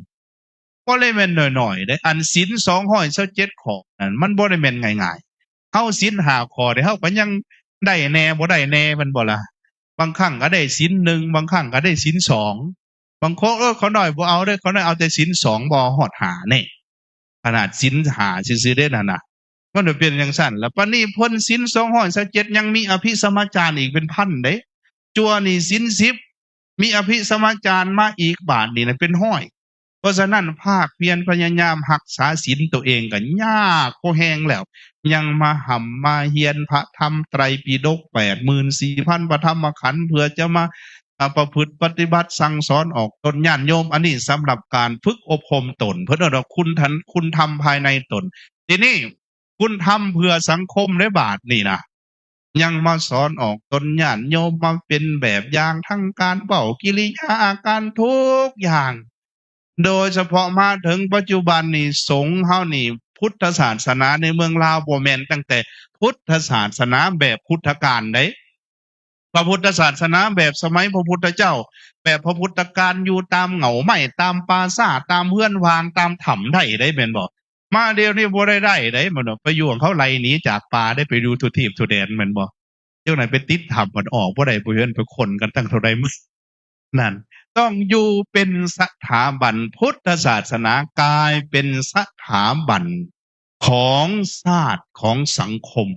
ບໍ່ໄດ້ແມ່ນໜ້ອຍໆເດ້. ອັນສິນສອງຮ້ອຍຊາວເຈັດຂໍ້ນັ້ນ ມັນບໍ່ໄດ້ແມ່ນງ່າຍໆ. ເຮົາສິນຫ້າຂໍ້ນີ້ ເຮົາກໍຍັງໄດ້ແດ່ບໍ່ໄດ້ແດ່ ແມ່ນບໍ່ລະ? ບາງຄັ້ງກໍໄດ້ສິນໜຶ່ງ ບາງຄັ້ງກໍໄດ້ສິນສອງ ບາງຄົນ ເອີ ຂ້ານ້ອຍບໍ່ເອົາເດີ້ ຂ້ານ້ອຍເອົາແຕ່ສິນສອງ ບໍ່ຮອດຫ້າແນ່. ຂະໜາດສິນຫ້າຊື່ໆເດ້ນັ້ນນະ ມັນເປັນຈັ່ງຊັ້ນ. ແລ້ວປານນີ້ເພິ່ນສິນສອງຮ້ອຍຊາວເຈັດ ຍັງມີອະພິສະມາຈານອີກເປັນພັນເດ້. ຈົວນີ້ສິນສິບ ມີອະພິສະມາຈານມາອີກ ບາດນີ້ນະເປັນຮ້ອຍ. ເພາະສະນັ້ນ ພາກພຽນພະຍາຍາມຮັກສາສິນໂຕເອງກໍຍາກພໍແຮງແລ້ວ ຍັງມາຮ່ຳມາຮຽນພະທຳໄຕປິດົກ ແປດໝື່ນສີ່ພັນ ພະທຳມະຂັນ ເພື່ອຈະມາ ອາ ປະພຶດປະຕິບັດ ສັ່ງສອນອອກຕົນຍາດໂຍມ. ອັນນີ້ສຳລັບການຝຶກອົບຮົມຕົນ ເພິ່ນເອີ້ນວ່າຄຸນທັນ ຄຸນທຳພາຍໃນຕົນ. ທີນີ້ຄຸນທຳເພື່ອສັງຄົມໃນບາດນີ້ນະ ຍັງມາສອນອອກຕົນຍາດໂຍມ ມາເປັນແບບຢ່າງທາງການເວົ້າ ກິລິຍາອາການທຸກຢ່າງ. ໂດຍສະເພາະມາເຖິງປັດຈຸບັນນີ້ ສົງເຮົານີ້ ພຸດທະສາສະໜາໃນເມືອງລາວ ບໍ່ແມ່ນຕັ້ງແຕ່ພຸດທະສາສະໜາແບບພຸດທະການໃດ. ພະພຸດທະສາສະໜາແບບສະໄໝພະພຸດທະເຈົ້າ ແບບພະພຸດທະການ ຢູ່ຕາມເຫງົ້າໄມ້ ຕາມປ່າຊ້າ ຕາມເຮືອນຮ້າງ ຕາມຖ້ຳໄດ້ເດ້ ແມ່ນບໍ່? ມາດຽວນີ້ບໍ່ໄດ້ໄດ້ເດ້ ມັນວ່າໄປຢູ່ຂອງເຂົາ ໄລ່ໜີຈາກປ່າໄດ້ ໄປຢູ່ທົ່ວທີບທົ່ວແດນ ແມ່ນບໍ່? ຈັ່ງໃດໄປຕິດຖ້ຳ ມັນອອກບໍ່ໄດ້ ບໍ່ເຫັນໄປຄົ້ນກັນຕັ້ງເທົ່າໃດມື້ນັ້ນ. ຕ້ອງຢູ່ເປັນສະຖາບັນ ພຸດທະສາສະໜາກາຍເປັນສະຖາບັນຂອງຊາດ ຂອງສັງຄົມ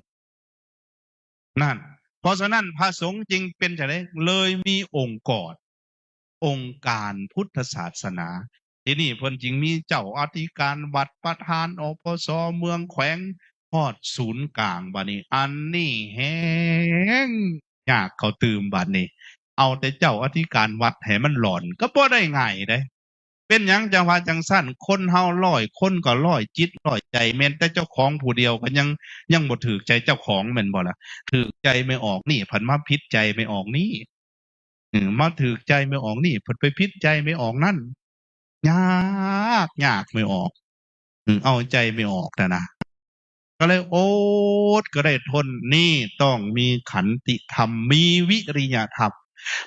ນັ້ນ. ເພາະສະນັ້ນ ພະສົງຈຶ່ງເປັນຈັ່ງໃດ ເລີຍມີອົງກອນ ອົງການພຸດທະສາສະໜາ. ທີນີ້ເພິ່ນຈຶ່ງມີເຈົ້າອະທິການວັດ ປະທານ ອພສ ເມືອງ ແຂວງ ຮອດສູນກາງ. ບາດນີ້ ອັນນີ້ແຮງຍາກເຂົ້າຕື່ມ. ບາດນີ້ ເອົາແຕ່ເຈົ້າອະທິການວັດໃຫ້ມັນຫຼອນ ກໍບໍ່ໄດ້ງ່າຍເດ້. ເປັນຫຍັງຈັ່ງວ່າຈັ່ງຊັ້ນ? ຄົນເຮົາຮ້ອຍຄົນກໍຮ້ອຍຈິດຮ້ອຍໃຈ, ແມ່ນແຕ່ເຈົ້າຂອງຜູ້ດຽວກໍຍັງ ຍັງບໍ່ຖືກໃຈເຈົ້າຂອງ ແມ່ນບໍ່ລະ? ຖືກໃຈແມ່ອອກນີ້ ພັດມາຜິດໃຈແມ່ອອກນີ້. ເອີ ມາຖືກໃຈແມ່ອອກນີ້ ພັດໄປຜິດໃຈແມ່ອອກນັ້ນ. ຍາກ ຍາກແມ່ອອກ ເອີ ເອົາໃຈແມ່ອອກນັ້ນນະ. ກໍເລີຍອົດ ກໍໄດ້ທົນ. ນີ້ຕ້ອງມີຂັນຕິທຳ ມີວິລິຍະທຳ.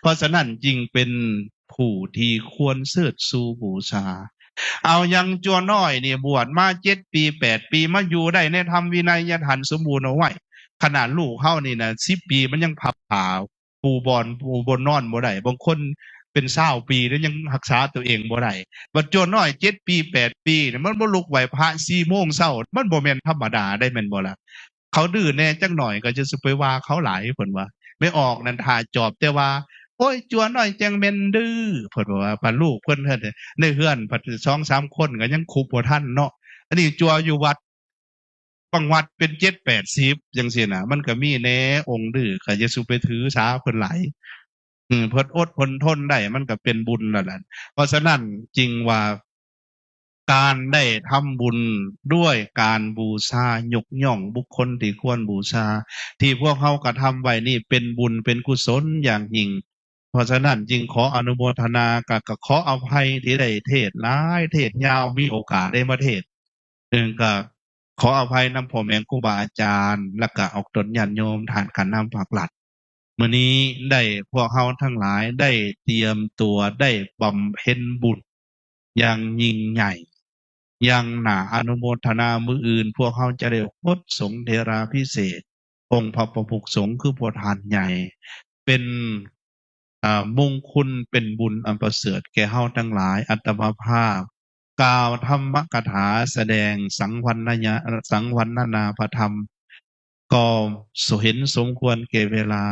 ເພາະສະນັ້ນຈຶ່ງເປັນຜູ້ທີ່ຄວນເຊີດຊູບູຊາ. ເອົາຢ່າງຈົວນ້ອຍນີ້ ບວດມາເຈັດປີແປດປີ ມາຢູ່ໄດ້ໃນທຳວິໄນຍະຖານສົມບູນເອົາໄວ້. ຂະໜາດລູກເຮົານີ້ນະ ສິບປີ ມັນຍັງພັບຜ້າປູບ່ອນ ປູບ່ອນນອນບໍ່ໄດ້. ບາງຄົນເປັນຊາວປີແລ້ວຍັງຮັກສາຕົວເອງບໍ່ໄດ້. ບັດຈົວນ້ອຍເຈັດປີແປດປີນີ້ ມັນບໍ່ລຸກໄຫວ້ພະສີ່ໂມງເຊົ້າ ມັນບໍ່ແມ່ນທຳມະດາໄດ໋ ແມ່ນບໍ່ລະ? ເຂົາດື້ແດ່ຈັກໜ້ອຍກໍຈະຊິໄປວ່າເຂົາຫຼາຍ ເພິ່ນວ່າ. ແມ່ອອກນັ້ນຖ້າຈອບແຕ່ວ່າ ໂອ້ຍ ຈົວນ້ອຍຈັ່ງແມ່ນດື້ ເພິ່ນວ່າ. ບັດລູກເພິ່ນໃນເຮືອນພັດສອງສາມຄົນກໍຍັງຄຸບບໍ່ທັນເນາະ. ອັນນີ້ຈົວຢູ່ວັດ ບາງວັດເປັນເຈັດແປດສິບຈັ່ງຊີ້ນະ ມັນກໍມີແດ່ອົງດື້ ກໍຢ່າສູ່ໄປຖືສາເພິ່ນຫຼາຍ. ອື ເພິ່ນອົດເພິ່ນທົນໄດ້ ມັນກໍເປັນບຸນແລ້ວລະ. ເພາະສະນັ້ນຈຶ່ງວ່າ ການໄດ້ທຳບຸນດ້ວຍການບູຊາ ຍົກຍ້ອງບຸກຄົນທີ່ຄວນບູຊາ ທີ່ພວກເຮົາກະທຳໄວ້ນີ້ ເປັນບຸນເປັນກຸສົນຢ່າງຍິ່ງ. ເພາະສະນັ້ນຈຶ່ງຂໍອະນຸໂມທະນາ ກະ ກະຂໍອະໄພທີ່ໄດ້ເທດຫຼາຍເທດຍາວ ມີໂອກາດໄດ້ມາເທດ ເອີ ກະຂໍອະໄພນຳພໍ່ແມ່ຄູບາອາຈານ ແລະກະອອກຕົນຍາດໂຍມ ທ່ານການນຳພາກລັດ. ມື້ນີ້ໄດ້ ພວກເຮົາທັງຫຼາຍໄດ້ຕຽມຕົວ ໄດ້ບຳເພັນບຸນຢ່າງຍິ່ງໃຫຍ່ ຢ່າງໜ້າອະນຸໂມທະນາ. ມື້ອື່ນພວກເຮົາຈະໄດ້ອົບສົງເຖລາພິເສກອົງພະປະມຸກສົງ ຄືພໍ່ທ່ານໃຫຍ່ ເປັນ ອາ ມຸງຄຸນ ເປັນບຸນອັນປະເສີດແກ່ເຮົາທັງຫຼາຍ. ອາດຕະມາພາບກ່າວທຳມະກະຖາ ສະແດງສັງວັນນະຍາ ສັງວັນນະນາພະທຳ ກໍເຫັນສົມຄວນແກ່ເວລາ.